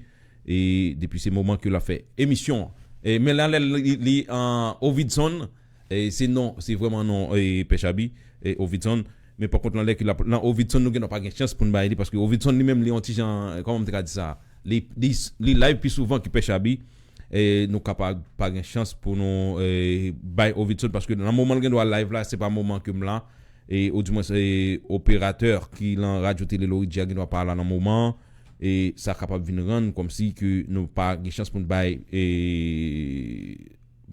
E depi se moman ke l ap fè emisyon an. E, men la, lè li, li, an Ovidson, e, se non, se vrèman non, e, Pè Chabi, e, Ovidson. Men pa kont, nan lè ke l ap, nan Ovidson, nou gen dwa pa gen chans pou n bay li, paske Ovidson li menm, li yon ti jan, kòman m te ka di sa? Li, li, li live pi souvan ke Pè Chabi. E nou ka pa, pa gen chans pou nou, e, bay Ovidson, paske nan moman l gen dwa live la, se pa moman ke m la. E, oudimwens, e, operatè ki nan Radyo Tele Loridji a gen dwa pa la nan moman an. E sa kapab vin rann kòmsi ke nou pa gen chans pou n bay, e,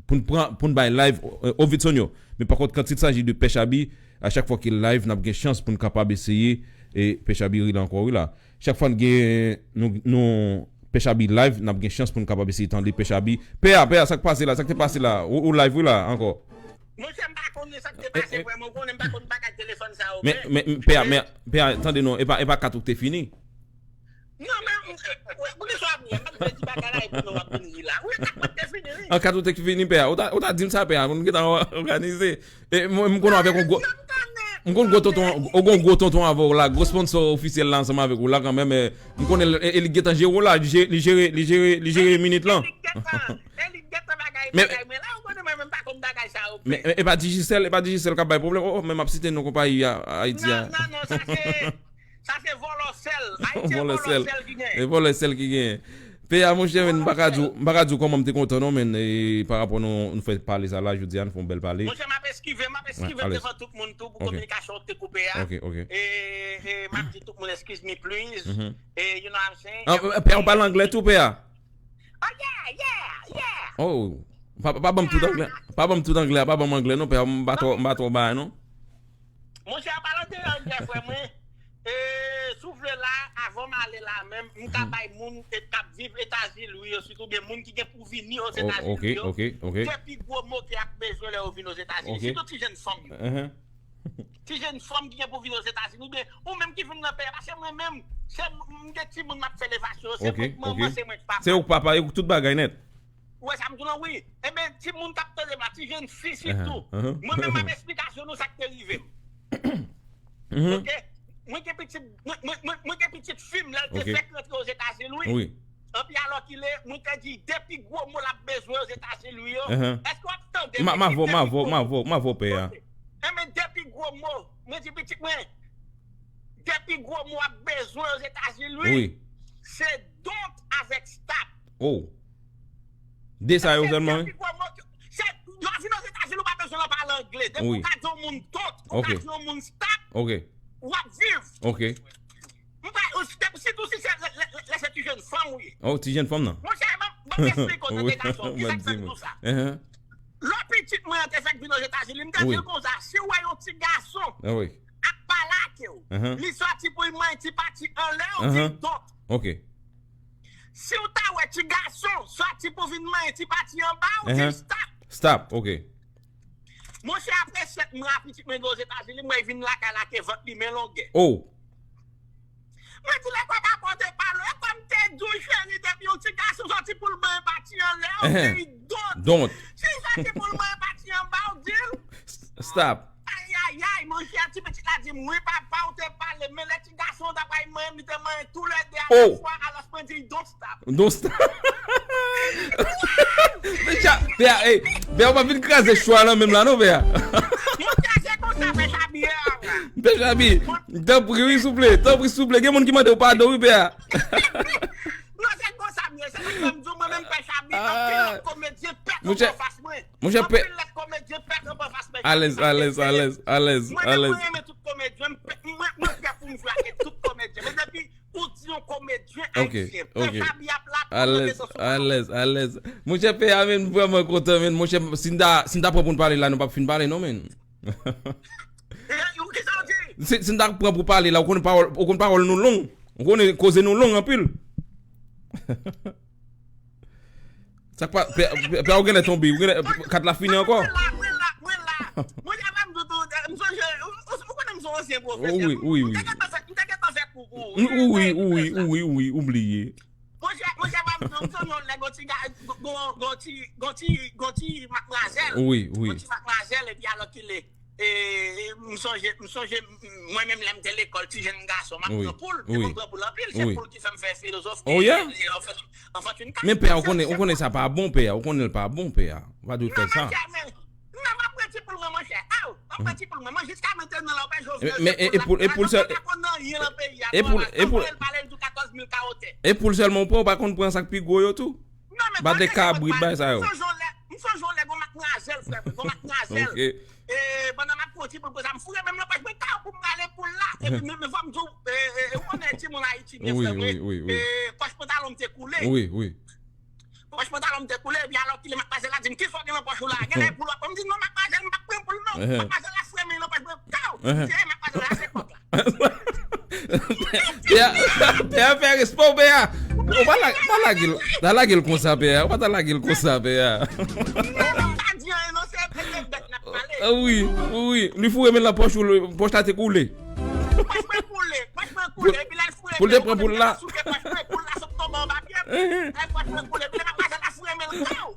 pou n pran, pou n bay live, e, Ovidson yo. Men pa kont, quand il s'agit de Pè Chabi, a chak fwa ke l live, n ap gen chans pou n kapab eseye, e, Pè Chabi rele ankò, wi la. Chak fwa n gen, nou, nou, Pè Chabi live, n ap gen chans pou n kapab eseye tande Pè Chabi. Pè a, pè a, sa k pase la, sa k te pase la? Ou, ou live, wi la, ankò. Monchè, m pa konnen sa k te pase, vrèman, ou konnen m pa konn bagay telefòn sa yo, men, men, men, pè a, men, pè a, tande non, e pa, e pa kat ou k te fini. Non, men, m, m, m, poukisa w ap ri a? M ap vle di bagay la, epi nou w ap vin ri la. Wi, kat mwen te fini, wi. An, kat ou te fini, pè a. Ou ta, ou ta di m sa, pè a, pou nou gentan òganize. E, mwen, m konnen avèk yon gwo, m konn gwo tonton, ou gon gwo tonton avè w la, gwo sponsor ofisyèl la ansanm avèk ou la kanmenm, e, m konnen l, e, e li gentan jere w la, li je-, li jere, li jere, li jere minit lan. Men, men, e pa Digicel, e pa Digicel k ap bay pwoblèm. Oh, oh, men m ap site non konpayi a, Ayiti a. Non, non, non, sa se, sa se vòlò sèl. Ayiti, se vòlò sèl ki genyen. E vòlò sèl ki genyen. Pè a, monchè, men, m pa ka di w, m pa ka di w kòman m te kontan, non, men, e, pa rapò nou, nou fè pale sa la, jodi a, nou fè yon bèl pale. Monchè, m ap eskive, m ap eskive devan tout moun tou pou kominikasyon te koupe a. Ok, ok. E, e, m ap di tout moun, excuse me, please. E, you know what I'm saying? Ah, pè a, ou pale anglè tou, pè a? Oh, yeah, yeah, yeah. Oh, pa, pa ban m tout anglè. Pa ban m tout anglè, pa ban m anglè non, pè, m pa twò, m pa twò bay non. Monchè, an palan de anglè, frè mwen, e, si w vle la, avan m ale la menm, m ka bay moun e k ap viv Etazini yo, sitou byen moun ki gen pou vini Ozetazini yo, de pi gwo mo ke y ap bezwen lè yo vin Ozetazini, sitou ti jenn fanm yo. Ti jenn fanm ki gen pou vin Ozetazini, oubyen ou menm ki vin nan peyi a, paske mwen menm, se m gen timoun m ap fè levasyon yo, se mwen k manman, se mwen k papa. Se ou k papa, e tout bagay nèt. Ou wè sa m di w lan, wi. Enben, timoun k ap tande m la, ti jenn fi sitou. Mwen menm m ap esplike nou sa k te rive m. Oke? Mwen gen pitit, mwen, mwen, mwen, mwen gen pitit fi m lè l te fèk rantre Ozetazini, wi. Anpi alòkile, mwen te di de pi gwo mo l ap bezwen Ozetazini, wi yo. Èske w ap tande? M a, m a vo, m a vo, m a vo, m a vo pè a. Enben, de pi gwo mo, mwen di pitit mwen, de pi gwo mo w ap bezwen Ozetazini, wi, se don't avèk stop. Oh. De sa yo sèlman, wi. Se, lè w vin Ozetazini, ou pa bezwen nan pale angle. Depi ou ka di yon moun don't, ou ka di yon moun stop, w ap viv. M pa, ou, depi, sitou si se lè, lè, lè, lè se ti jenn fanm ou ye. Oh, ti jenn fanm nan. Monchè, ban, ban m esplike w, tande gason, kisa k fè m di w sa. Lè pitit mwen an te fèk vin Ozetazini, m te di l konsa, si w wè yon ti gason ap pale ak ou, li sòti pou l manyen ti pati anlè w, di l don't. Si w ta wè ti gason sòti pou vin manyen ti pati anba w, di l stop. Stop, ok. Monchè, apre sèt mwa, pitit mwen gen Ozetazini, m wè l vin lakay la ke vant li men longè. Oh. Mwen di lekòl pa pote pale, e kòm te di w cheri, depi yon ti gason sòti pou l manyen pati anlè w, di l don't. Don't. Si l sòti pou l manyen pati anba w, di l stop. Ayayay, monchè, ti pitit la di m, wi papa, ou te pale, men lè ti gason an ta pral manyen m, li te manyen toulède a menm fwa, alòs mwen di l don't stop. Don't stop. Pè a, ey, pè a, ou pa vin kraze cho a nan men m la non, pè a. Monchè, se konsa, pè Chabi ye a. Pè Chabi, tanpri, wi, souple, tanpri, souple. Gen moun ki mande w padon, wi, pè a. Non, se konsa m ye, se sa k fè m di w, mwen menm, pè Chabi, anpil lòt komedyen pèt anfas mwen. Monchè, pè, anpil lòt komedyen pèt anfas mwen. Alèz, alèz, alèz, alèz, alèz. Mwen menm, mwen renmen tout komedyen, mwen, mwen, mwen prè pou m jwe ak tout komedyen. Men depi ou di yon komedyen ayisyen, pè Chabi ap la pou mete san sou mwen. Alèz, alèz. Monchè, pè a, men, m vrèman kontan, men. Monchè, si n ta, si n ta pran pou n pale la, nou p ap fin pale, non, men. E, ou kisa w di? Si, si n ta pran pou pale la, ou konn pawòl, ou konn pawòl nou long. Ou konnen koze nou long anpil. Sa k pa, pè, pè, pè a ou genlè tonbe, ou genlè, kat la fini ankò. Mwen la, mwen la, mwen la. Mwen la, m di w tou, m sonje, ou, ou, ou konnen m se yon ansyen pwofesè. Wi, wi, wi. M te gentan fè, m te gentan fè kou pou ou. Wi, wi, wi, ou bliye. Monchè, monchè, pa m di w, m sonje yon lè gon ti ga-, gon, gon ti, gon ti, gon ti matmwazèl. Wi, wi. Gon ti matmwazèl, epi alòkile. E, m sonje, m sonje, m, mwen menm lè m te lekòl, ti jenn gason, m ap pran poul, e m pran poul anpil, se poul ki fè m fè filozof, e, e, anfen, anfen, une. Men pè a, ou konnen, ou konnen sa pa bon, pè a, ou konnen l pa bon, pè a. Ou pa dwe fè sa. Non, monchè, men, non, m ap pran ti poul mwen, monchè. Aw, m ap pran ti poul mwen. Mwen, jiska mentnan, la, ou pa Jovenel, men, e, e poul, e poul sèl, pa konn anyen nan peyi a, e poul, e poul, pale l di w katòz mil kawotè. E poul sèlman ou pran, ou pa konn pran sa k pi gwo yo tou? Non, men pa de kabrit, bay sa yo. M sonje yon lè, m sonje yon lè, gon matmwazèl, frè mwen, gon matmwazèl. Ok. E, pandan m ap pran ti poul konsa, m foure men m nan pòch mwen, kaw pou m rale poul la. Epi, men, men fò m di w, e, e, e, ou konnen timoun Ayiti, byen frè mwen, e, pòch pantalon m te koule. Wi, wi. Pòch pantalon m te koule, epi alòkile matmwazèl la di m, "Kisa w gen nan pòch ou la?" Genlè poul w ap pran. M di, "Non, matmwazèl, m p ap pran poul, non." Matmwazèl la foure men l nan pòch mwen, kaw! M di, "Ey, matmwazèl la, se kòk la." Pè a, pè a fè respè w, pè a. Ou pa la-, pa lage l, pa lage l konsa, pè a. Ou pa ta lage l konsa, pè a. Non, m pa di anyen, non, se bèt n ap pale. Ah, wi, wi, wi. Li foure men l nan pòch ou, pòch la te koule. Pòch mwen koule, pòch mwen koule. Epi lè l foure men l, ou konnen m te souke pòch mwen, poul la sot tonbe anba pye m. Lè pòch mwen koule, epi lè matmwazèl la foure men l, kaw!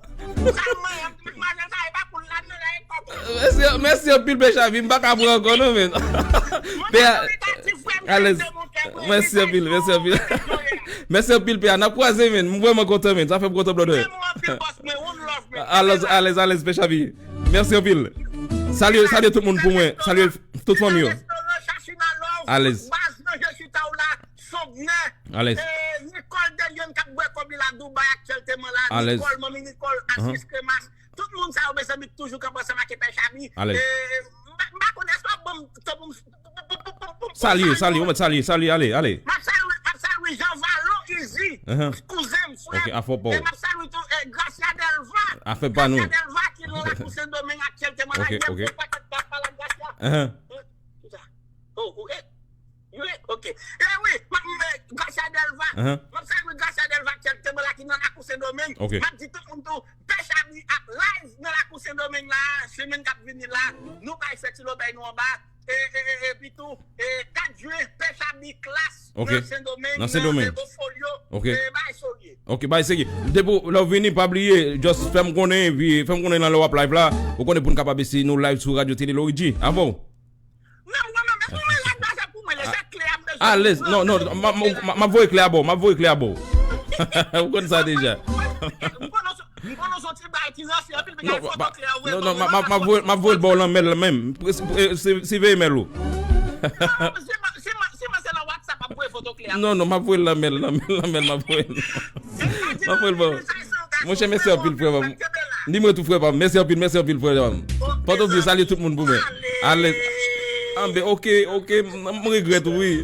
Ou ka manyen, matmwazèl sa, e pa poul la, non, la, e kòk. Mèsi, mèsi anpil, pè Chabi. M pa ka pran ankò, non, men. Pè a, alèz. Mèsi anpil, mèsi anpil. Mèsi anpil, pè a. N ap kwaze, men. M vrèman kontan, men. Sa fè m kontan, brother. Alèz, alèz, alèz, pè Chabi. Mèsi anpil. Salye, salye tout moun pou mwen. Salye tout fanmi yo. Alèz. Alèz. Nicole Deliane k ap bwè kòb li la Dubai aktyèlteman la. Alèz. Nicole, manmi Nicole, Asis Kremas. Tout moun sa yo, mezanmi, k toujou kanpe ansanm ak Pè Chabi. Alèz. E, m pa, m pa konnen, èske w ap ban m tan pou m, pou, pou, pou, pou, pou, pou salye, salye, ou mèt salye, salye, ale, ale. M ap salye, m ap salye Jean Valon. Easy, kouzen m, frè m. Ok, afè pa w. E m ap salye tou, e, Gracia Delva. Afè pa nou. Gracia Delva ki nan lakou Sendomeng aktyèlman la, gen gwo pakèt bak pa la Gracia. Kisa? Oh, oh, eh. Wi, ok. Eh wi, m ap, m, eh, Gracia Delva. M ap salye Gracia Delva aktyèlman la ki nan lakou Sendomeng. M ap di tout moun tou, Pèch Abi ap live nan lakou Sendomeng la, semèn k ap vini la. Nou bay fè ti lòbèy nou anba. E, e, e, epi tou, e, kat jen, Pèch Abi Class nan Sendomeng, nan Evo Folio. E, bay serye. Ok, bay serye. Depi lè w vini, pa bliye, just fè m konnen, epi fè m konnen nan lè w ap live la. Ou konnen pou n kapab eseye nou live sou Radyo Tele Loriji. Avè w. Non, non, non, men pou mwen, lè sa klè a, m bezwen. Alèz, non, non, m ap voye klè a ba w, m ap voye klè a ba w. Ou konn sa deja. M konnen se yon ti bagay ki ransè anpil, men foto klè a, non, non, m ap voye l ba w nan mèl la menm. Siveye mèl ou. Non, non, m ap voye l nan mèl, nan mèl, nan mèl, m ap voye l. M ap voye l ba w. Monchè, mèsi anpil, frè pa m. Ni mwen tou, frè pa m. Mèsi anpil, mèsi anpil, frè pa m. Pòtoprens, salye tout moun pou mwen. Alèz. Anben, ok, ok, m, m regrèt, wi.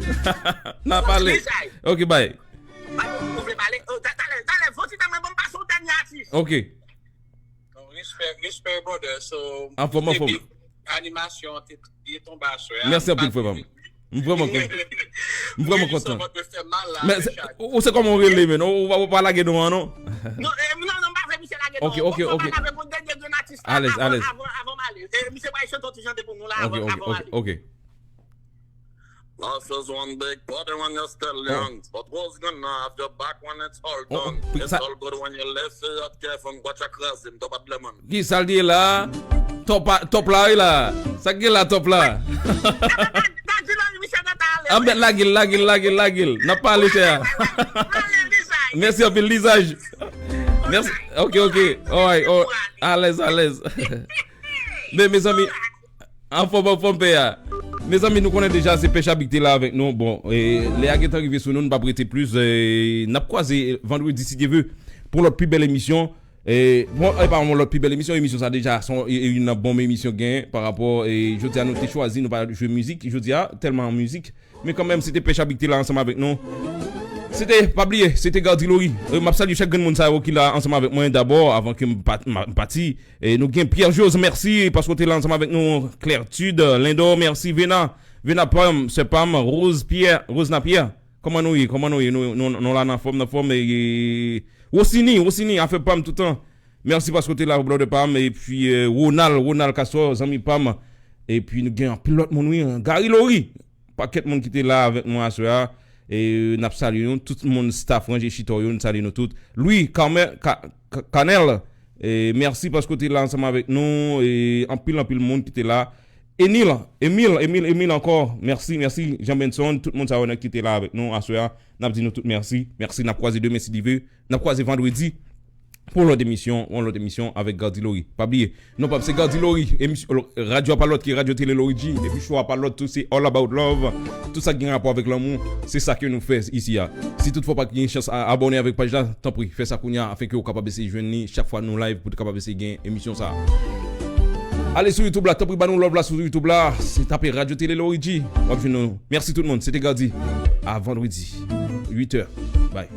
N a pale. Ok, bay. Ou vle pale? Oh, ta-, talè, talè, fon ti tan mwen, ban m pase yon dènye atis. Ok. Respè, respè, brother. So, anfòm, anfòm. Animasyon te, te tonbe aswè a. Mèsi anpil, frè pa m. M vrèman kontan. M vrèman kontan. Men, ou se kòman w rele, men? Ou, ou pa lage non an, non? Non, eh, non, non, m pa vle misye lage non an. Ok, ok, ok. Alèz, alèz. Avan, avan m ale. Eh, misye pral chante yon ti chante pou nou la, avan, avan m ale. Ok, ok, ok. Life is one big party when you're still young, but what's gonna have your back when it's all done? It's all good when you live, fè at kè fon gwa tchak kraze m, to pa t lè man. Kisa l di la? Top a, top la, wi la. Sa k gen la, top la? Anben, lage l, lage l, lage l, lage l. N ap pale, chè a. Mèsi anpil, Lizaj. Mèsi. Ok, ok. Alright, alright. Alèz, alèz. Men, mezanmi, anfòm, anfòm, pè a. Mezanmi, nou konnen deja se Pèch Abi ki te la avèk nou. Bon, e, lè a gentan rive sou nou, nou p ap rete plis. E, n ap kwaze vandredi, si Dye ve, pou yon lòt pi bèl emisyon. E, bon, e pa yon lòt pi bèl emisyon, emisyon sa deja, se yon, e, e, youn nan bon emisyon gen pa rapò, e, jodi a nou te chwazi, nou pa jwe mizik, jodi a, tèlman mizik. Men kanmenm, se te Pèch Abi ki te la ansanm avèk nou. Se te, pa bliye, se te Gardy Laurie. E, m ap salye chak grenn moun sa yo ki la ansanm avèk mwen dabò, avan ke m pa-, m, m pati. E, nou gen Pierre Jose, mèsi paske w te la ansanm avèk nou. Clairtude, Lindor, mèsi. Vena, Vena Pam, sè Pam, Rose Pierre, Rose Napierre. Kòman nou ye? Kòman nou ye? Nou, nou, nou la nan fòm, nan fòm. E, Rosini, Rosini, afè pa m toutan. Mèsi paske w te la, brother pa m. Epi, e, Ronald, Ronald Castro, zanmi pa m. Epi nou gen anpil lòt moun, wi, en. Gary Laurie. Pakèt moun ki te la avèk nou aswè a. E n ap salye nou, tout moun, staff Ranje Chita yo, nou salye nou tout. Louis Carmel, Ka-, Ka-, Canel, e mèsi paske w te la ansanm avèk nou. E anpil, anpil moun ki te la. Enil, Emil, Emil, Emil ankò. Mèsi, mèsi. Jean Benson, tout moun sa yo ki te la avèk nou aswè a. N ap di nou tout mèsi. Mèsi, n ap kwaze demen si Dye ve. N ap kwaze vandredi. Pou yon lòt emisyon, yon lòt emisyon avèk Gardy Laurie. Pa bliye, non pa m se Gardy Laurie. Emisyon, radyo a pa lòt ke Radyo Tele Loriji. Epi show a pa lòt tou, se All About Love. Tout sa ki gen rapò avèk lanmou, se sa ke nou fè isi a. Si toutfwa w pa t gen chans a abòne avèk paj la, tanpri, fè sa kounye a, afenke w kapab eseye jwenn li chak fwa nou live pou w kapab eseye gen emisyon sa a. Ale sou YouTube la, tanpri ba nou love la sou YouTube la. Se tape Radyo Tele Loriji. W ap jwenn nou. Mèsi tout moun. Se te Gardy. A vandredi, uit è. Bye.